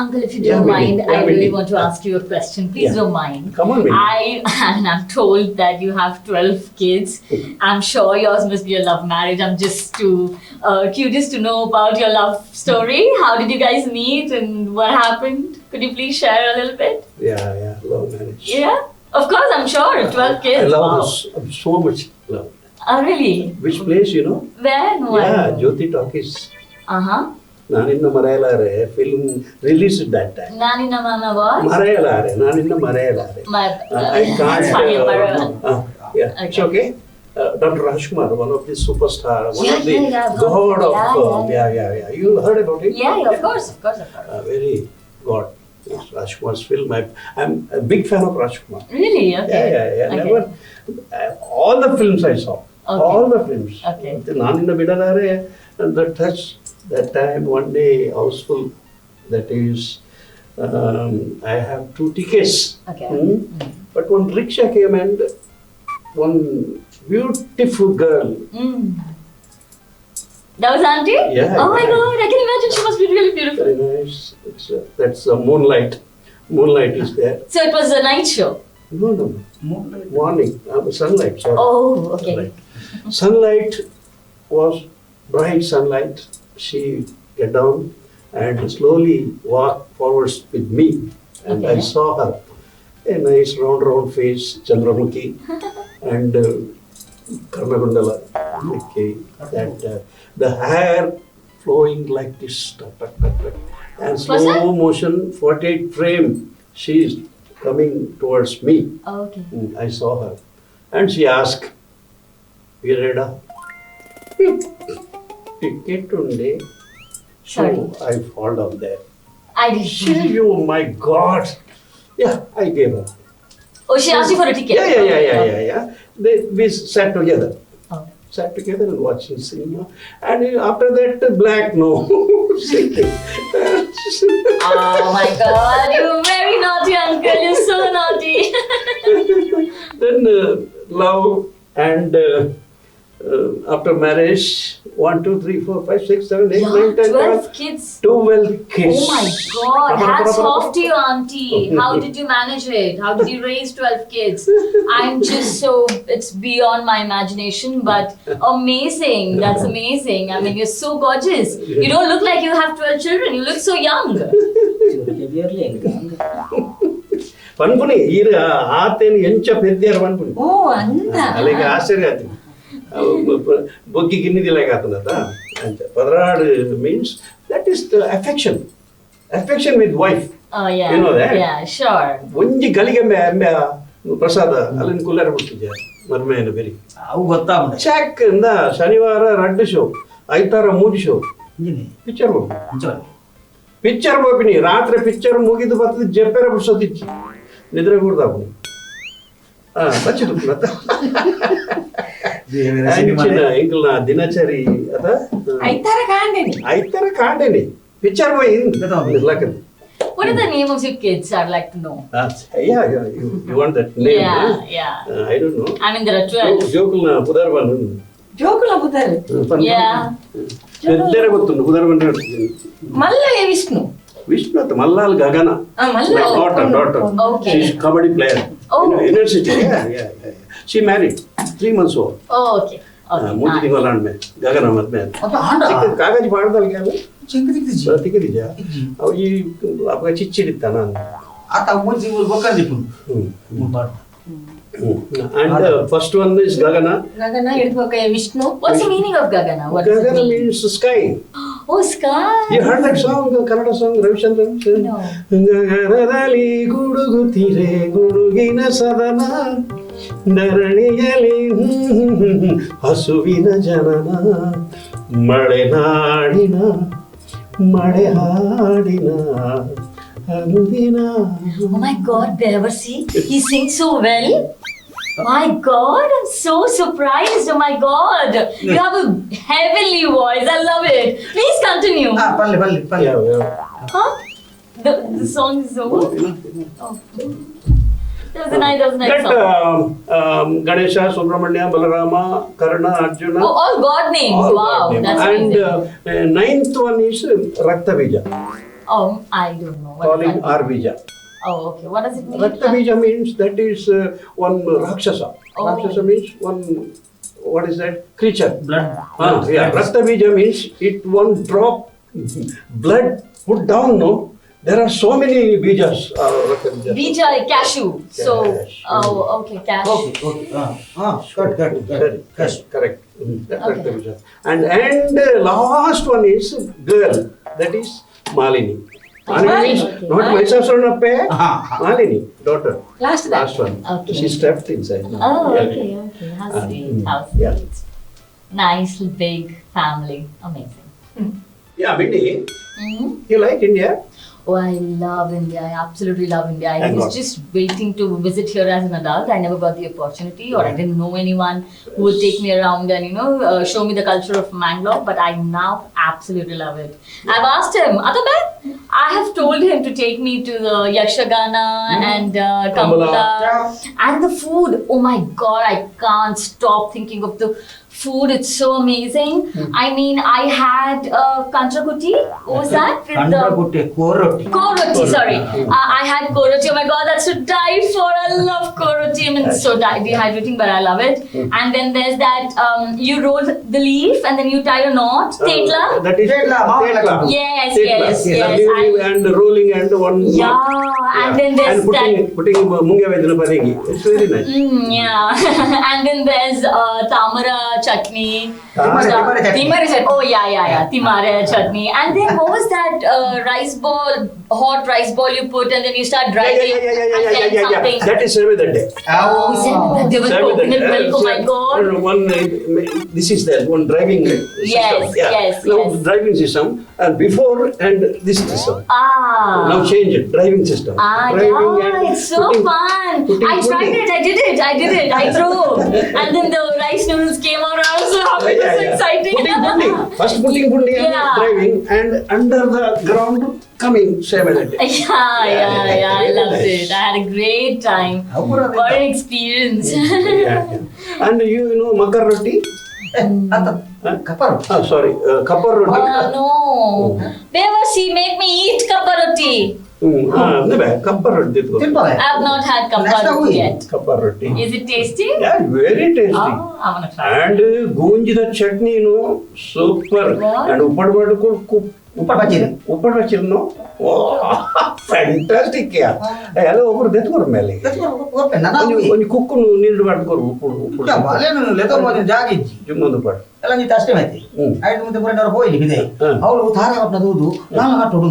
Uncle, if you Yeah, don't Mindy. mind, Yeah, I really Mindy. want to ask you a question. Please Yeah. don't mind. Come on, Mindy. I and I'm told that you have 12 kids. I'm sure yours must be a love marriage. I'm just too curious to know about your love story. How did you guys meet and what happened? Could you please share a little bit? Yeah, yeah, love marriage. Yeah, of course, I'm sure. 12 kids. I love Wow. this so much. Love. Oh, really? Which place, you know? Where? No, I Yeah, don't know. Jyoti Talkies. Uh-huh. Naninna Marayalare film released that time. Nani Namana what? Marayalare, Naninna Marayalare. My, I can't. It's funny, Yeah, it's Okay. okay. Dr. Rajkumar, one of the superstar, one Yeah, of the yeah, yeah, I've heard. god of, Yeah, yeah, yeah, yeah, yeah. You heard about him? Yeah, yeah, of course, of course, of course. Very god. Yes, Rajkumar's film. I'm a big fan of Rajkumar. Really? Okay. Yeah, yeah, yeah. Okay. Never. All the films I saw. Okay. All the films. Okay. Naninna Bidalare, and the touch, that time, one day, houseful, that is, I have 2 tickets. Okay. But one rickshaw came and one beautiful girl. That was auntie? Yeah. Oh my God, I can imagine she must be really beautiful. Very nice. That's moonlight. Moonlight is there. So it was a night show? No, no, no. Moonlight. Morning. Sunlight, sorry. Oh, okay. Sunlight. Sunlight was bright sunlight. She get down and slowly walk forwards with me. And I Okay. saw her. A nice round, round face, Chandramukhi, and Karnagundala. Okay, that the hair flowing like this, tuck, tuck, tuck, tuck. And What's slow that? motion, 48 frame, she is coming towards me. Oh, okay. I saw her. And she asked, Vireda, ticket unde. So Sorry. I fall down there. I didn't. She, oh my God. Yeah, I gave her. Oh, she asked you for a ticket? Yeah, yeah, yeah, yeah, yeah, yeah. We sat together. Oh. Sat together and watching cinema. And after that, black, no. Same thing. Oh my God, you're very naughty, uncle. You're so naughty. Then love and after marriage, 1, 2, 3, 4, 5, 6, 7, 8, Yeah, 9, 10, 12 kids. 12 kids. Oh my God, hats off to you, auntie. How did you manage it? How did you raise 12 kids? I'm just so, it's beyond my imagination, but amazing. That's amazing. I mean, you're so gorgeous. You don't look like you have 12 children. You look so young. ಪನ್ಪುನಿ ಈರ್ ಆತೇನು ಎಂಚ ಪೆದ್ಯಾರ ಪನ್ಪುನಿ. ಓ ಅಂದ. ಅಲ್ಲಿಗೆ ಆಶ್ಚರ್ಯ ಆಯ್ತು. ಬೊಗ್ಗಿ ಗಿನ್ನಿದಿಲ್ಲ ಆತನದ ಅಂಚ ಪದರಾಡು means that is the affection, affection with wife. Oh yeah. You know that? Yeah, sure. ಒಂಜಿ ಗಲಿಗೆ ಅಂಬೆ ಪ್ರಸಾದ ಅಲ್ಲಿನ ಕುಲ್ಲಾರ ಬಿಡ್ತಿದ್ದೆ ಮರ್ಮೇನ ಬೆರಿ. ಅವು ಗೊತ್ತಾಗುಂಡ. ಚಾಕ್ ಇಂದ ಶನಿವಾರ ರಡ್ಡು ಶೋ, ಐತಾರ ಮೂಜಿ ಶೋ. ಇಂಜಿನಿ. ಪಿಕ್ಚರ್ ಹೋಗು. ಅಂಚ. ಪಿಕ್ಚರ್ ಹೋಗಿನಿ ರಾತ್ರಿ ಪಿಕ್ಚರ್ ಮುಗಿದು ಬರ್ತದೆ ಜೆಪ್ಪೆರ ಬಿಡ್ಸೋದಿಚ್ಚಿ ನಿದ್ರೆ ಕೂಡ್ದಾಪುನಿ. ಬಚ್ಚಿದು ಸಿನಿಮಾ ಎಂಕಲ್ನ ದಿನಚರಿ ಅದ. ಐತಾರ ಕಾಂಡೇನಿ. ಐತಾರ ಕಾಂಡೇನಿ ಪಿಕ್ಚರ್ ಹೋಯ್. ಗೊತ್ತಾಗ್ತದೆ. What are the name of your kids? I'd like to know. Yeah, yeah, you want that name? Yeah, huh? Yeah. I don't know. I mean, there are 12. ಜೋಕುಲ್ನ ಪುದರ್ಬನ್. ಜೋಕುಲ ಪುದರ್. Yeah. పెద్దర ಗೊತ್ತುಂಡು ಪುದರ್ಬನ್. ಮಲ್ಲ ವಿಷ್ಣು. ವಿಷ್ಣು ಅಂತ ಮಲ್ಲಾಲ್ ಗಗನ. ಆ, ಮಲ್ಲಾಲ್. Daughter, daughter. Okay. She's kabaddi player. Oh. University. Yeah. She married 3 months old. Oh, okay. Okay. ಮೂಜಿ nice. ತಿಂಗಳ ಆಂಡ್ಮೆ ಗಗನ ಮದ್ಮೆ. ಅದು ಆಂಡ. ಕಾಗಜಿ ಪಾಡ್ದಲ್ಗೆ Cheng ತಿಕ್ತಿಜಿ. ತಿಕ್ಕಿದಿಜ ಅವು ಈ ಅವಾಗ ಚಿಚ್ಚಿಡಿತ್ತ ನಾನು. ಆತ ಮುಂಚೆ ಬೊಕ್ಕರ್ ದಿಪ್ಪುಂಡು. ಹ್ಮ್. ಪಾಡ್. And first one is Gagana. Gagana ಹಿಡಿದು Vishnu. What's the meaning of Gagana? What does it Gagana mean? means sky. Oh, sky. You heard that song, the Kannada song, Ravichandran? No. ಗಗನದಲ್ಲಿ ಗುಡುಗುತ್ತಿರೆ ಗುಡುಗಿನ ಸದನ ಧರಣಿಯಲ್ಲಿ ಹಸುವಿನ ಜನನ ಮಳೆನಾಡಿನ ಮಳೆ ಹಾಡಿನ ಅನುದಿನ. Oh my God, Bevarsi, he sings so well. My God, I'm so surprised. Oh my God, you have a heavenly voice. I love it. Please continue. ಹಾ ಪಲ್ಲೆ ಪಲ್ಲೆ ಪಲ್ಲೆ. Yeah, yeah. Huh? The song is over? Oh. That was a nice, that was a nice That, song. Ganesha, Subramanya, Balarama, Karna, Arjuna. Oh, all God names. All Wow, God names. That's And amazing. Ninth one is Raktabija. Oh, I don't know. What Calling is that? Arbija. Oh, okay. What does it mean? Raktabija means that is one Rakshasa. Oh. Rakshasa means one, what is that? Creature. Blood. Yeah. Raktabija means it one drop blood put down, no? There are so many bijas. Raktabija. Bija, cashew. So, Cashew. oh, okay, cashew. Okay okay ha ha cut cut Sorry, cut. Correct. That Raktabija. And last one is girl. That is Malini. Malini is Okay. not Mahishasuranappa. Ah. Malini, daughter. Last Last one. Okay. She stepped inside. Oh, Yeah. okay, okay. How sweet, how sweet. Yeah. Nice big family. Amazing. Yeah, Bindi, Mm-hmm. you like India? Oh, I love India. I absolutely love India. I Thank was God. just waiting to visit here as an adult. I never got the opportunity, or I didn't know anyone who would take me around and, you know, show me the culture of Mangalore. But I now absolutely love it. I've asked him, Atabe, I have told him to take me to the Yakshagana and Kambala. Kambala. And the food. Oh my God, I can't stop thinking of the food. It's so amazing. I mean, I had kantrakuti. What was that? With the ಕಂಡ್ರಗುಟ್ಟೆ ಕೋರೊಟ್ಟಿ. Koroti, sorry. I had koroti. Oh my God, that's to die for. I love koroti. I mean, it's so dehydrating, but I love it. And then there's that, you roll the leaf and then you tie a knot. Tetla. That is Tetla, Tetla. Yes, Tetla. yes, yes. Leaving and rolling and one. Yeah, and then there's and putting, that. Putting munge vedina paringi. It's very nice. Yeah. And then there's tamara chutney. Timare, timare chutney. Timare chutney. Oh, yeah, yeah, yeah. Timare chutney. And then what was that rice ball, hot rice ball you put and then you start driving and then something. That is Servedante. Oh, there was coconut milk. Oh my God. One, this is there, one driving system. Yes, yeah. yes, Now yes. driving system and before and this system. Ah. Now change it, driving system. Ah, driving yeah, and it's so putting, fun. putting I tried putting. it. I did it. I did it. I drove. And then the rice noodles came out. I was so happy. It was so exciting. Putting pudding. First putting pudding and driving and under the ground coming same energy. Yeah, I loved it. I had a great time. What an experience. Yeah. And you know makar roti? Kappar. Oh, sorry, kappar roti. No. Where was she make me eat kappar roti? Kappar roti. I have not had kappar roti yet. Kappar roti. Is it tasty? Yeah, very tasty. Oh, I want to try. And goonjida chutney, no, super. What? And uppad pachiri. Uppad pachiri, no? Oh, fantastic, yeah. Hello, ಒಬ್ಬರು ದೆತ್ಕೊರು ಮೇಲೆ. ಒಂಜಿ ಕುಕ್ಕು ನೀರು ಮಾಡ್ಕೊರು ಉಪ್ಪುಡು ಉಪ್ಪುಡು. ಜುಮ್ಮೊಂದು ಪಾಡು. ಎಲ್ಲ ನೀ ಅಷ್ಟೇ ಮಾಯ್ತಿ. ಐದು ಮುಂದೆ ಪುರ ಹೋಯ್ಲಿ ಬಿದೆ. ಅವಳು ತಾರ ಕಟ್ಟದ ಊದು ನಾನು ಕಟ್ಟೋಡು.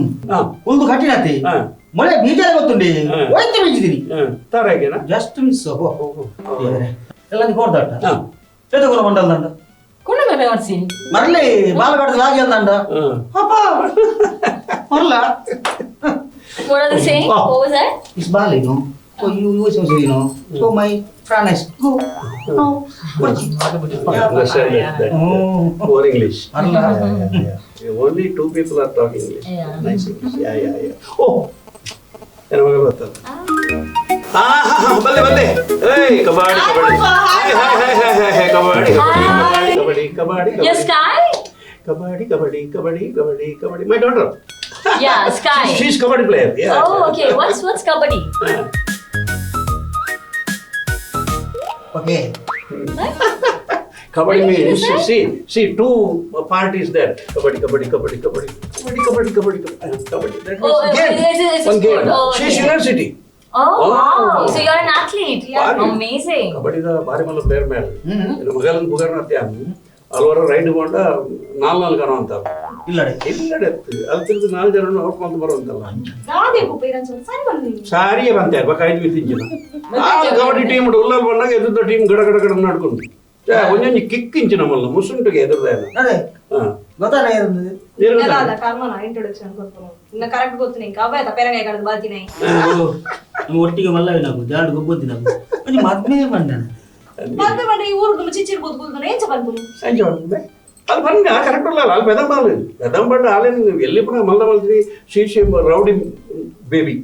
ಉಲ್ದು ಕಟ್ಟಿನತ್ತೆ. ಮೊಳೆ ಬೀಜ ಗೊತ್ತುಂಡಿ. ಹೋಯ್ತು ಬೀಜಿದ್ದೀನಿ. ತಾರಾಗೇನಾ? ಜಸ್ಟ್ ಮಿಸ್ ಎಲ್ಲ ನೀ ಕೊಡ್ದಾಟ. ಎದಕ್ಕೊರ ಮಂಡಲ್ದಂಡ. ಮರಲಿ ಬಾಲಗಡದ ಲಾಗಿ ಅಂದಂಡ. ಅಪ್ಪ ಮರಲ. What are they saying? What was that? It's Bali, no? So you use you know. So my friend is go. No. Understand that. Poor English. Yeah. Only two people are talking English. Yeah. Nice English. Yeah. Oh. ಬಲ್ಲೆ ಬಲ್ಲೆ. Hey, kabaddi kabaddi. Hi hi hi hi hi kabaddi kabaddi kabaddi. Yes, Sky? Kabaddi kabaddi kabaddi kabaddi kabaddi. My daughter. Yeah, Sky. She's kabaddi player. Yeah. Oh, okay. What's kabaddi? Okay. Kabaddi means see two parties there. Kabaddi kabaddi kabaddi kabaddi kabaddi kabaddi kabaddi kabaddi. That was game. It's one game. Oh, okay. She's university. Oh, wow. So you're an athlete. Yeah. Amazing. Kabaddi da bari malla player mel. ಮಗಲನ್ ಪುಗರ್ನತ್ಯ ಅಲ್ವರ ride ಕೊಂಡ ನಾಲ್ ನಾಲ್ಕು ಕಣ ಅಂತ ಇಲ್ಲಡೆ ಇಲ್ಲಡೆ ಅಲ್ಲಿ ತಿರುಗಿ ನಾಲ್ಕು ಜನ ಔಟ್ ಮಾಡ್ತು ಬರುವಂತಲ್ಲ ಸಾರಿಯೇ ಬಂತೆ ಬೇಕಾಯ್ತು ತಿಂಚಿನ ಆ ಕಬಡ್ಡಿ ಟೀಮ್ ಉಲ್ಲಲ್ ಬಂದಾಗ ಎದುರ್ದ ಟೀಮ್ ಗಡ ಗಡ ಗಡ ನಡ್ಕೊಂಡು ಒಂದೊಂದು ಕಿಕ್ ಇಂಚಿನ ಮಲ್ಲ ಮುಸುಂಟಿಗೆ ಎದುರ್ದ ಗೊತ್ತಾನೆ ಕರೆಕ್ಟ್ ಗೊತ್ತು ನಿಂಗೆ ಅವೇ ಪೆರಂಗಾಯಿ ಕಡದು ಬಾತಿನ ಒಟ್ಟಿಗೆ ಮಲ್ಲವಿ ನಾವು ಜಾಡು ಗೊಬ್ಬೊತ್ತಿ ನಾವು ಒಂಜಿ ಮದ್ಮೆ ಬಂದಾನೆ ಮದ್ಮೆ ಬಂದ್ರೆ ಈ ಊರು ಚಿಚ್ಚಿರ್ ಕೂತ್ಕೊಳ್ತಾನೆ ಏನ್ ಚಪಾತಿ ಸಂಜೆ ಅಲ್ಲಿ ಬನ್ನಿ ಆ ಕರೆಕ್ಟ್ ಅಲ್ಲ ಅಲ್ಲಿ ಬೆದಂಬ ಬೆದಂಬ ಅಲ್ಲೇನು ಎಲ್ಲಿ ಪುನಃ ಮಲ್ಲ ಮಲ್ತೀನಿ ಶೀಶೆ rowdy baby.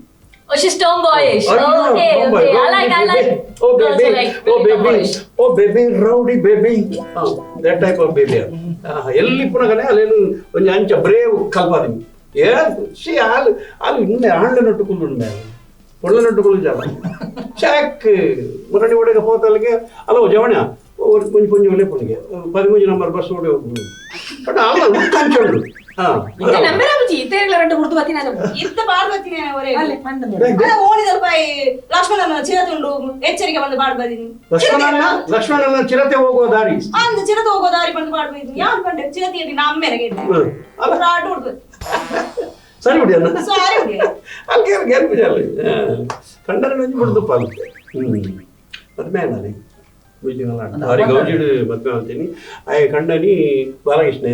Oh, she's tomboyish. Oh, okay, okay. I like. Oh, baby. Like oh, baby. Oh, baby, rowdy baby. Oh, that type of baby. ಎಲ್ಲಿ ಪುನಃ ಅಲ್ಲೇನು ಒಂದು ಅಂಚ ಬ್ರೇವ್ ಕಲ್ಪಾದಿ. ಏ ಸಿ ಅಲ್ಲಿ ಅಲ್ಲಿ ಇನ್ನೇ ಆಂಡ ನಟ್ಟುಕೊಂಡು ಮೇಲೆ ಒಳ್ಳೆ ನಟ್ಟುಕೊಳ್ಳು ಜಾಲ ಚಾಕ್ ಮುರಡಿ ಒಡೆಗೆ ಹೋತಲ್ಲಿಗೆ ಅಲ್ಲ ಜವಣ ಕೊಂಚ ಕೊಂಚ ಒಳ್ಳೆ ಪುಣಿಗೆ 13 ನಂಬರ್ ಬಸ್ ಓಡಿ ಹೋಗ್ಬೋದು. ಬಟ್ ಅಲ್ಲ ಉಕ್ಕಂಚೋಡು. ಎಚ್ಚರಿಕೆ ಬಂದು ಪಾಡ್ಬಾರ್ದು. ಲಕ್ಷ್ಮಣನ ಚಿರತೆ ಹೋಗುವ ದಾರಿ ಅಂದು ಚಿರತೆ ಹೋಗೋ ದಾರಿ ಬಂದು ಪಾಡ್ಬೋದು. ಯಾರು ಬಂಡೆ ಚಿರತೆ ನಮ್ಮೆರಗೆ ಸರಿ ಬಿಡಿ ಅಣ್ಣ ಸಾರಿ ಬಿಡಿ ಅಲ್ಲಿ ಗೇರ್ಪುಜ ಅಲ್ಲಿ ಕಂಡರೆ ನಂಜು ಬಿಡ್ದಪ್ಪ ಅಲ್ಲಿ ಮದ್ಮೆ ಅಣ್ಣ ಭಾರಿ ಗೌಜಿಡು ಮದ್ಮೆ ಅಂತೀನಿ ಆಯ್ ಕಂಡನಿ ಬಾಲಕೃಷ್ಣ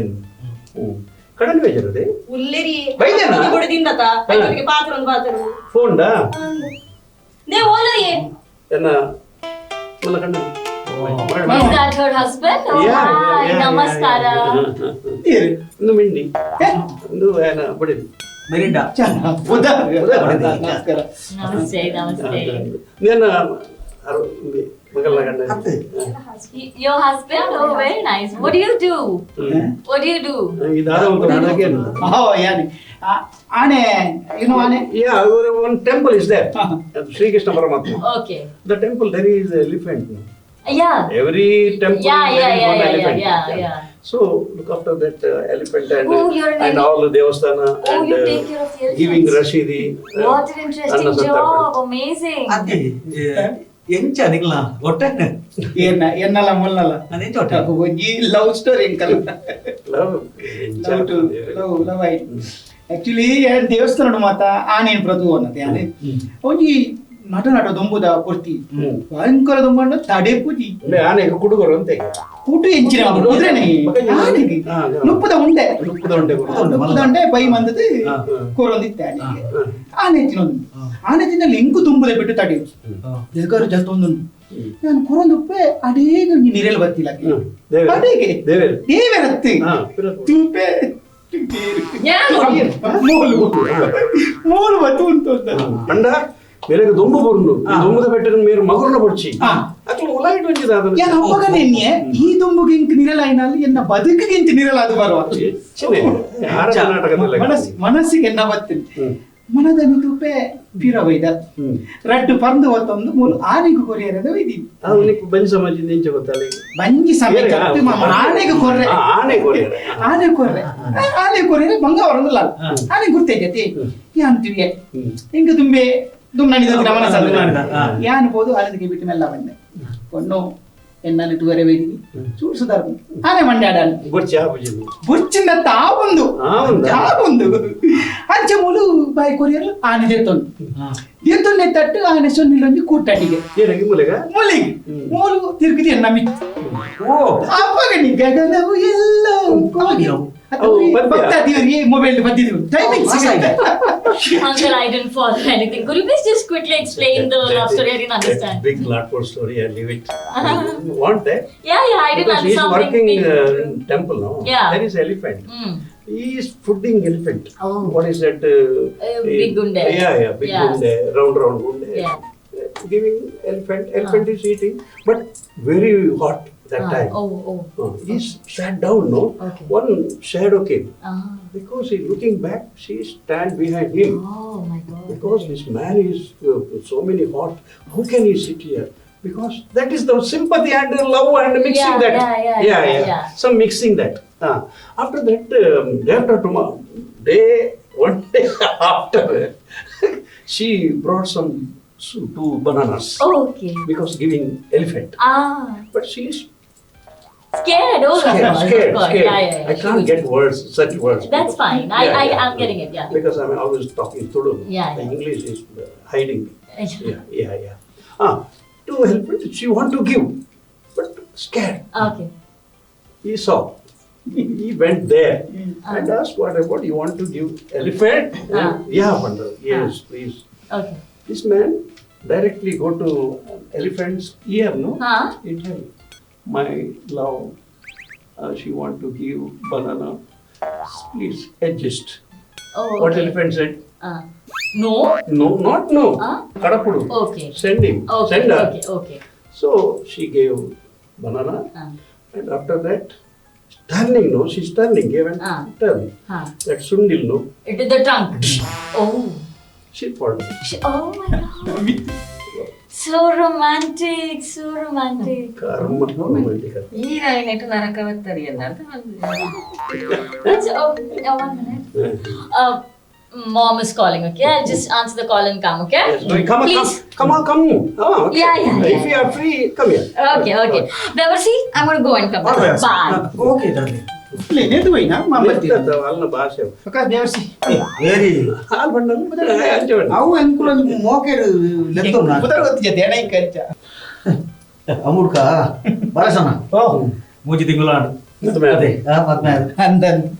ಕಡನ್ ಬೇಜಾರದೆ ಉಲ್ಲೇರಿ ಬೈದೇನಾ ಗುಡಿ ತಿಂದತ ಐತರಿಗೆ ಪಾತ್ರ ಒಂದು ಪಾತ್ರ ಫೋನ್ಡಾ ನೇ ಓಲರಿ ಎನ್ನ ಮಲ್ಲ ಕಂಡನಿ. Is that her husband? Oh, yeah, hi. Yeah, Namaskara. ಒಂದು ಮಿಂಡಿ ಒಂದು ಏನ ಬಡಿ ಮೆರಿಂಡಾ. ನಮಸ್ಕಾರ. ನಮಸ್ತೆ ನಮಸ್ತೆ. ನೇನ ಮಗಲ್ಲ ಗಂಡ. Your husband? Oh, very nice. What do you do? What do you do? Oh, yeah. Ane, you know Ane? Yeah, one temple is there. Sri Krishna Paramatma. Okay. The temple, there is elephant. Yeah. Every temple there is one elephant. Yeah. So look after that elephant and oh, and all the devasthana oh, and you take care of the elephants. Giving rashidi. What an interesting job. Amazing. ಅದೇ ಎಂಚ ನಿಕ್ಲ ಒಟ್ಟೆ ಎನ್ನಲ್ಲ ಮುಲ್ಲಲ್ಲ ಅದೇಂಚ ಒಟ್ಟೆ ಒಂಜಿ love story ಎಂಕಲ್ಲ love love love love ಆಯ್ತು. Actually ದೇವಸ್ಥಾನ ಮಾತ ಆನೇನು ಪ್ರತು ಅನ್ನತ್ತೆ ಆನೆ ಒಂಜಿ ನಟ ನಟ ದೊಂಬುದ ಕೊರ್ತಿ ಭಯಂಕರ ದೊಂಬಂಡ ತಡೆ ಪೂಜಿ ಆನೆ ಕುಡುಗರು ಅಂತೆ ಕೂಟು ಎಂಚಿನ ಕುದುರೆನೆ ಆನೆಗೆ ನುಪ್ಪುದ ಉಂಡೆ ನುಪ್ಪುದ ಉಂಡೆ ಬೈ ಮಂದದ ಕೋರೊಂದಿತ್ತೆ ಆನೆಗೆ. ಆನೆ ತಿನ್ನೊಂದು ಆನೆ ತಿನ್ನಲ್ಲಿ ಇಂಕು ತುಂಬುದೆ ಬಿಟ್ಟು ತಡಿ ದೇವರು ಜತ್ತೊಂದು ನಾನು ಕೊರೊಂದುಪ್ಪೆ ಅಡೇಗ ನಿರೆಲ್ ಬತ್ತಿಲ್ಲ ಅಡೇಗೆ ದೇವರತ್ತೆ ತೂಪೆ ಮೂಲು ಬತ್ತು ಉಂಟು ಅಂಡ ಮೇರೆಗೆ ದೊಂಬು ಬರುಂಡು ದೊಂಬುದ ಬೆಟ್ಟದ ಮೇರು ಮಗುರ್ನ ಬೊಡ್ಚಿ ಅಕ್ಲು ಉಲಾಯಿಟ್ ಒಂಜಿದ ಅದನ್ನ ಯಾನ್ ಅಪ್ಪಗ ನೆನ್ನೆ ಈ ದುಂಬುಗೆ ಇಂಕ್ ನಿರಲಾಯಿನಲ್ಲಿ ಎನ್ನ ಬದುಕಿಗೆ ಇಂಚ ನಿರಲ ಅದು ಬರುವ ಮನಸ್ಸಿಗೆ ಎನ್ನ ಬತ್ತಿನ ಮನದ ನಿತುಪೆ ಪಿರ ವೈದ ರಡ್ಡು ಪಂದು ಹೊತ್ತೊಂದು ಮೂಲು ಆನೆಗೆ ಕೊರಿಯರದ ವೈದಿ ಬಂಜಿ ಸಮಾಜದಿಂದ ಇಂಚ ಗೊತ್ತಲ್ಲ ಬಂಜಿ ಸಮಾಜ ಆನೆಗೆ ಕೊರ್ರೆ ಆನೆ ಕೊರಿಯರೆ ಆನೆ ಕೊರ್ರೆ ಆನೆ ಕೊರಿಯರೆ ಬಂಗ ಬರಂದಿಲ್ಲ ಆನೆ ಗುರ್ತೈತಿ ಯಾಂತಿವೆ ಹಿಂಗ ತುಂಬೆ ದುಮ್ನಾಡಿದ ಮನಸ್ಸಲ್ಲ ಯಾನ್ ಪೋದು ಆನೆಗೆ ಬಿಟ್ಟು ಮೆಲ್ಲ ಬಂದೆ பொண்ணு ಎನ್ನನ್ನು ಟುವರೆ ವೈದಿನಿ ಚೂಡ್ಸುದಾರ ಆನೆ ಮಂಡ್ಯಾಡಾನೆ ಬುರ್ಚಿಂದ ತಾವೊಂದು ತಾವೊಂದು ಅಂಚೆ ಮೂಲು ಬಾಯಿ ಕೊರಿಯರು ಆನೆ ದೇತೊಂದು ದೇತೊಂದೆ ತಟ್ಟು ಆನೆ ಸೊನ್ನಿಲೊಂದು ಕೂಟಾಟಿಗೆ ಮುಲಿಗೆ ಮೂಲು ತಿರುಗಿದೆ ನಮಿ ಅಪ್ಪಗನಿ ಗಗನವು ಎಲ್ಲ ಭಕ್ತಾದಿಯವರಿಗೆ ಮೊಬೈಲ್ ಬಂದಿದ್ರು timing. Uncle, I didn't follow anything. Could you please just quickly explain the love story? I didn't understand. Big lot story. I leave it. You want that? Yeah, yeah. I didn't Because understand. He's working in temple now. Yeah. There is elephant. Mm. He is fooding elephant. Oh. What is that? Big gunde. Yeah, yeah. Big gunde, round gunde. Yeah. Giving elephant. Elephant is eating, but very hot that time. Oh, oh. He sat down, no? Okay. One shadow came. Because he looking back, she stand behind him. Oh my God. Because this man is so many hot. How can he sit here? Because that is the sympathy and the love and mixing that. Yeah. Some mixing that. After that, after tomorrow, day, one day after, she brought some 2 bananas. Oh, okay. Because giving elephant. Ah. But she is scared. Oh, scared, of course. Scared. Yeah, yeah, yeah. I can't get words, such words. That's fine. I'm getting it. Yeah. Because I'm always talking Tulu. Yeah. The English is hiding me. Yeah. To help it, she want to give, but scared. Okay. He saw. He went there and asked, "What you want to give elephant?" Yeah, Pandar. Yes, please. Okay. This man directly go to elephant's ear, no? He tell, my love, she want to give banana. Please adjust. Oh, What okay. elephant said? No. No, not no. Kadapudu. Okay. Send him. Okay. Send her. Okay. Okay. So she gave banana, and after that, turning, no, she's turning, gave and turn. That sundil, no. It is the trunk. Oh. She fallen. Oh my God. So romantic, so romantic. Karma romantic. ಈ ನರಕ One minute. Mom is calling, okay? I'll just answer the call and come, okay? Yes, no, come, please. Come, come, come. Oh, okay. Yeah. If you are free, come here. Okay, okay. Beversi, I'm going to go and come back. Bye. Okay, darling. ಅಮುಡ್ಕ ಬರಸನ ಮೂಜಿ ತಿಂಗಳು ಅದೇ ಪದ್ಮ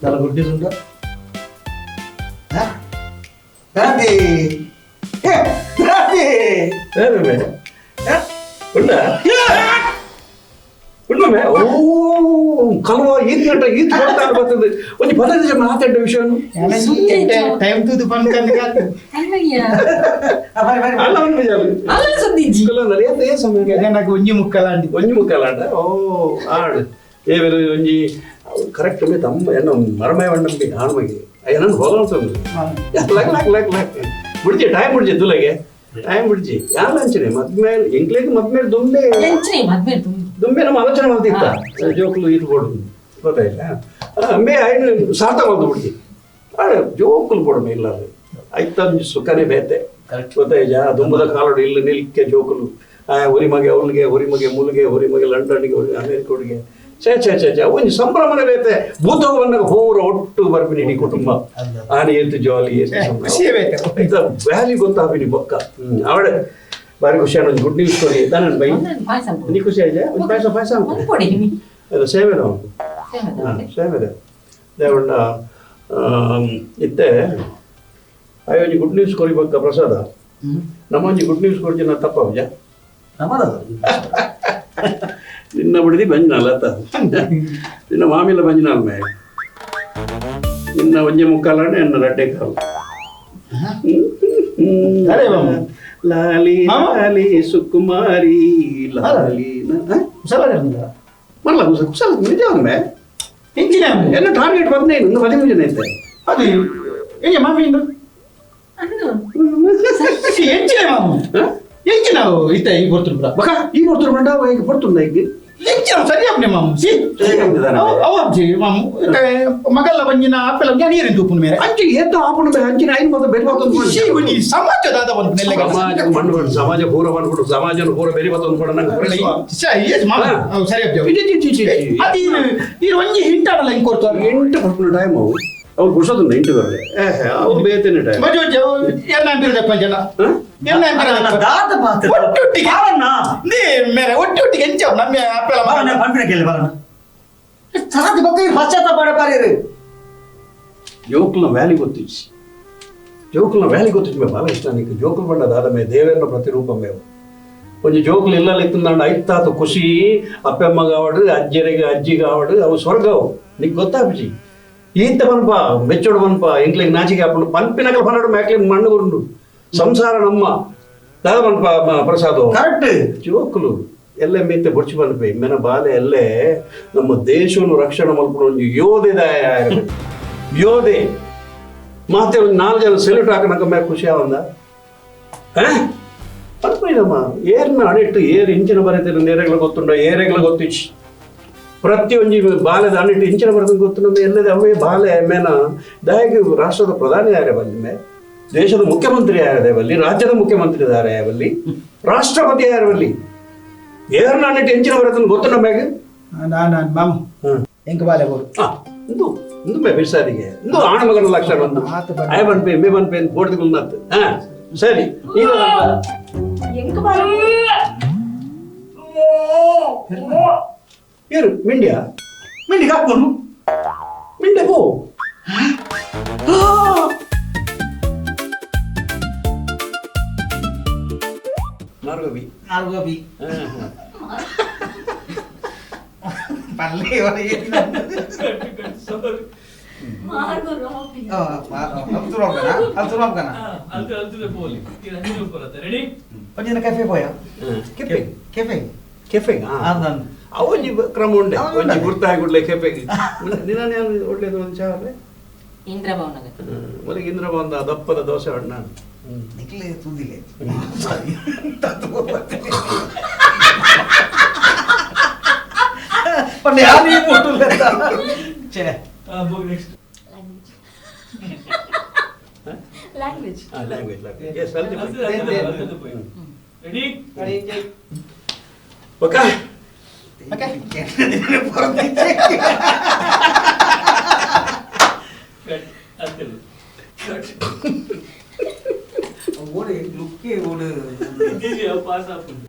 ತಲ good news ಉಂಟು. ಕಲ್ವ ಈತ್ ಗಂಟೆ ಈತ್ ಕೊಡ್ತಾ ಬರ್ತದೆ ಒಂದು ಪದ ಮಾತಾಡ ವಿಷಯ ಟೈಮ್ ತೂದು ಒಂಜಿ ಮುಕ್ಕಲಾಂಡಿ ಒಂಜಿ ಮುಕ್ಕಲಾಂಡ ಓ ಆಡು ಏ ಒಂಜಿ ಕರೆಕ್ಟ್ ತಮ್ಮ ಎನ್ನ ಮರಮಯ ವಂಡಂಬಿ ಆಣ್ಮಗೆ ಏನನ್ನು ಹೋಗಂತಂದು luck luck luck luck ಬಿಡ್ಜಿ time ಬಿಡ್ಜಿ ದುಲಗೆ time ಬಿಡ್ಜಿ ಯಾರು ಅಂಚನೆ ಮದ್ಮೇಲೆ ಎಂಕ್ಲೇಗೆ ಮದ್ಮೇಲೆ ದುಂಬೆ ದುಂಬೆ ನಮ್ಮ ಆಲೋಚನೆ ಮಾಡ್ತಿತ್ತ ಜೋಕುಲು ಇದು ಬೋಡು ಗೊತ್ತಾಯ್ತಾ ಮೇ ಐನು ಸಾರ್ಥಕ ಮಾಡ್ದು ಬಿಡ್ಜಿ ಜೋಕುಲು ಬೋಡಮೆ ಇಲ್ಲ ಐತಂಜಿ ಸುಖನೇ ಬೇತೆ ಗೊತ್ತಾಯ್ತಾ ದುಂಬದ ಕಾಲಡು ಇಲ್ಲಿ ನಿಲ್ಕೆ ಜೋಕುಲು ಒರಿ ಮಗೆ ಅವಳಿಗೆ ಒರಿ ಮಗೆ ಮುలుಗೆ ಒರಿ ಮಗೆ ಲಂಡನ್ಗೆ ಒರಿ ಅಮೇರಿಕ ಹುಡುಗೆ ಛೇ ಛೇ ಛೇ ಛೇ ಒಂಜಿ ಸಂಭ್ರಮನೆ ಬೇತೆ ಭೂತವನ್ನ ಹೋರ ಒಟ್ಟು ಬರ್ಪಿನಿ ಇಡೀ ಕುಟುಂಬ ಆನೆ ಎಂತ ಜಾಲಿ ವ್ಯಾಲ್ಯೂ ಗೊತ್ತಾಪಿನಿ ಬೊಕ್ಕ ಅವಡೆ ಬಾರಿ ಖುಷಿ ಒಂಜಿ good news story ದಾನ ಬೈ ನೀ ಖುಷಿ ಆಯ್ತಾ ಒಂದು ಪಾಯಸ ಪಾಯಸ ಅದು ಸೇವೆದ ಸೇವೆದ ದೇವಂಡ ಇತ್ತೆ ಅಯ್ಯೋ ಗುಡ್ ನ್ಯೂಸ್ ಕೊರಿಬಕ್ಕ ಪ್ರಸಾದ ನಮ್ಮೊಂಜಿ ಗುಡ್ ನ್ಯೂಸ್ ಕೊಡ್ತೀನಿ ನಾನು ತಪ್ಪ ನಿನ್ನ ಬಿಡದಿ ಬಂಜಿನಾಲ ಅತ್ತ ನಿನ್ನ ಮಾಮಿಲ ಬಂಜಿನಾಲ್ ಮೇ ನಿನ್ನ ಒಂಜೆ ಮುಕ್ಕಾಲಣ್ಣ ಎನ್ನ ರಡ್ಡೆ ಕಾಲು ಲಾಲಿ ಲಾಲಿ ಸುಕುಮಾರಿ ಲಾಲಿ ಮಲ್ಲ ಕುಸಲ ನಿಜ ಮೇ ಎನ್ನ ಟಾರ್ಗೆಟ್ ಬಂದೇ ಇನ್ನು 13 ಜನ ಐತೆ ಅದು ಏ ಮಾಮಿ ಎಂಚಿನ ಮಾಮು ಎಂಚಿನ ಇತ್ತ ಈ ಬರ್ತುಂಡ ಬಕ ಈ ಬರ್ತುಂಡ ಈಗ ಬರ್ತುಂಡ ಈಗ ಎಂಚಿನ ಸರಿ ಅಪ್ನೆ ಮಾಮು ಸಿ ಅವ ಮಾಮು ಮಗಲ್ಲ ಬಂಜಿನ ಅಪ್ಪೆಲ್ಲ ನೀರಿನ ತೂಪುನ ಮೇರೆ ಅಂಚಿ ಎದ್ದು ಆಪುಣ ಅಂಚಿನ ಐನ್ ಮೊತ್ತ ಬೇರೆ ಬರ್ತುಂಡು ಸಿ ಒಂಜಿ ಸಮಾಜ ದಾದ ಬಂತು ನೆಲ್ಲೆ ಸಮಾಜ ಮಣ್ಣು ಸಮಾಜ ಪೂರ ಬಂದ್ಬಿಡು ಸಮಾಜನ ಪೂರ ಬೇರೆ ಬರ್ತುಂಡು ಕೂಡ ನಂಗೆ ಸರಿ ಮಾಮು ಸರಿ ಅಪ್ಪ ಅದು ಈ ಒಂಜಿ ಹಿಂಟಾಡಲ್ಲ ಹಿಂಗೆ ಕೊಡ್ತಾರೆ ಎಂಟು ಪರ್ಪುನ ಟೈಮ್ ಅವು ಅವ್ರು ಕುಸೋದುಂಡ ಇಂಟು ಬರಲೆ ಅವು ಬೇತೇನೆ ಟೈಮ್ ಒಟ್ಟೊಟ್ಟಿಗೆ ಎಂಚ ನಮ್ಮ ಅಪ್ಪೆಲ್ಲ ಪಂಪಿನ ಕೇಳಿ ಬರೋಣ ಸಾಧ್ಯ ಬಕ್ಕ ಪಶ್ಚಾತ್ತಾಪ ಪಾಡೇರು ಜೋಕುಲ್ನ ವ್ಯಾಲಿ ಗೊತ್ತಿಚ್ಚಿ ಜೋಕುಲ್ನ ವ್ಯಾಲಿ ಗೊತ್ತಿಚ್ಚಿ ಮೇ ಬಾಲ ಇಷ್ಟ ನೀಕು ಜೋಕುಲ್ ಬಂಡ ದಾದ ಮೇ ದೇವೇಂದ್ರ ಪ್ರತಿರೂಪ ಮೇವು కొంచెం ಜೋಕುలు ಇಲ್ಲಲ್ಲಿ ಇತ್ತಂದಂಡ ಐತಾತು ಖುಷಿ ಅಪ್ಪೆಮ್ಮಗಾವಡು ಅಜ್ಜರಿಗೆ ಅಜ್ಜಿಗಾವಡು ಅವು ಸ್ವರ್ಗವು నీకు ಗೊತ್ತಾಪಿಜಿ ಈತ ಪನ್ಪ ಮೆಚ್ಚೋಡು ಪನ್ಪ ಎಂಕ್ಲೆಗ್ ನಾಚಿಕೆ ಅಪ್ಪಡು ಪನ್ಪಿನಕಲ್ ಪನ್ನಡು ಮ್ಯಾಕ್ಲಿ ಮಣ್ಣು ಗುಂಡು ಸಂಸಾರ ನಮ್ಮ ದಾದ ಪನ್ಪ ಪ್ರಸಾದ ಕರೆಕ್ಟ್ ಜೋಕುಲು ಎಲ್ಲ ಮೀತೆ ಬೊಡ್ಚಿ ಪನ್ಪೆ ಮೆನ ಬಾಲೆ ಎಲ್ಲೇ ನಮ್ಮ ದೇಶವನ್ನು ರಕ್ಷಣೆ ಮಲ್ಪಡು ಒಂಜಿ ಯೋಧೆ ದಾಯ ಯೋಧೆ ಮಾತೆ ಒಂದು 4 ಜನ ಸೆಲ್ಯೂಟ್ ಹಾಕನಕ ಮ್ಯಾ ಖುಷಿ ಆವಂದ ಪನ್ಪೈನಮ್ಮ ಏರ್ನ ಅಣಿಟ್ಟು ಏರ್ ಇಂಚಿನ ಬರೀತಿರ ನೇರೆಗಳ ಗೊತ್ತುಂಡ ಏರೆಗಳ ಗೊತ್ತಿಚ್ಚಿ ಪ್ರತಿಯೊಂದು ಬಾಲೆದ ಅಣಿಟ್ಟು ಇಂಚಿನ ಬರೆದ ಗೊತ್ತು ಎಲ್ಲದ ಅವೇ ಬಾಲೆ ಮೇನ ದಾಯಕ ರಾಷ್ಟ್ರದ ಪ್ರಧಾನಿ ಯಾರೇ ಬಲ್ಲಿ ಮೇ ದೇಶದ ಮುಖ್ಯಮಂತ್ರಿ ಯಾರೇ ಬಲ್ಲಿ ರಾಜ್ಯದ ಮುಖ್ಯಮಂತ್ರಿ ಯಾರೇ ಬಲ್ಲಿ ರಾಷ್ಟ್ರಪತಿ ಯಾರೇ ಬಲ್ಲಿ ಏರ್ನ ಅಣಿಟ್ಟು ಇಂಚಿನ ಬರೆದ ಗೊತ್ತುಂಡ ಮ್ಯಾಗ ನಾನು ಮಾಮು ಎಂಕ ಬಾಲೆ ಬೋಡು ಇಂದು ಇಂದು ಮೇ ಬಿಸಾದಿಗೆ ಇಂದು ಆಣ ಮಗನ ಲಕ್ಷಣ ಒಂದು ಆಯ ಬನ್ಪೆ ಮೇ ಬನ್ಪೆ ಬೋರ್ಡ್ಗಳು ಹಾ ಸರಿ ಈಗ ಎಂಕ ಬಾಲೆ ಏರು ಮಿಂಡ್ಯ ಮಿಂಡಿ ಕಾಪುನು ಮಿಂಡೆ ಪೋ ನಾರ್ಗೋಬಿ ನಾರ್ಗೋಬಿ ಪಲ್ಲೆ ಕೆಫೆ ಪೋಯ cafe cafe cafe ಅವೊಂಜಿ ಕ್ರಮ ಉಂಡೆ ಒಂಜಿ ಗುರ್ತಾಗಿ ಗುಡ್ಲೆ ಕೆಫೆಗೆ ನಿನ್ನ ಒಳ್ಳೇದು ಒಂದು ಚಾ ಇಂದ್ರ ಭವನಗ ಮೊದಲಿಗೆ ಇಂದ್ರ ಭವನದ ದಪ್ಪದ ದೋಸೆ ಹಣ್ಣು ನಾನು ನಿಕ್ಲೆ ತುದಿಲೆ पण यार ही मोटू लेता ಛೇ next language language language yes ಅಲ್ಲಿ ready ready okay okay ಓಡು ಲುಕ್ಕೇ ಓಡು ಪಾಸ್ ಆಪುಂಡು.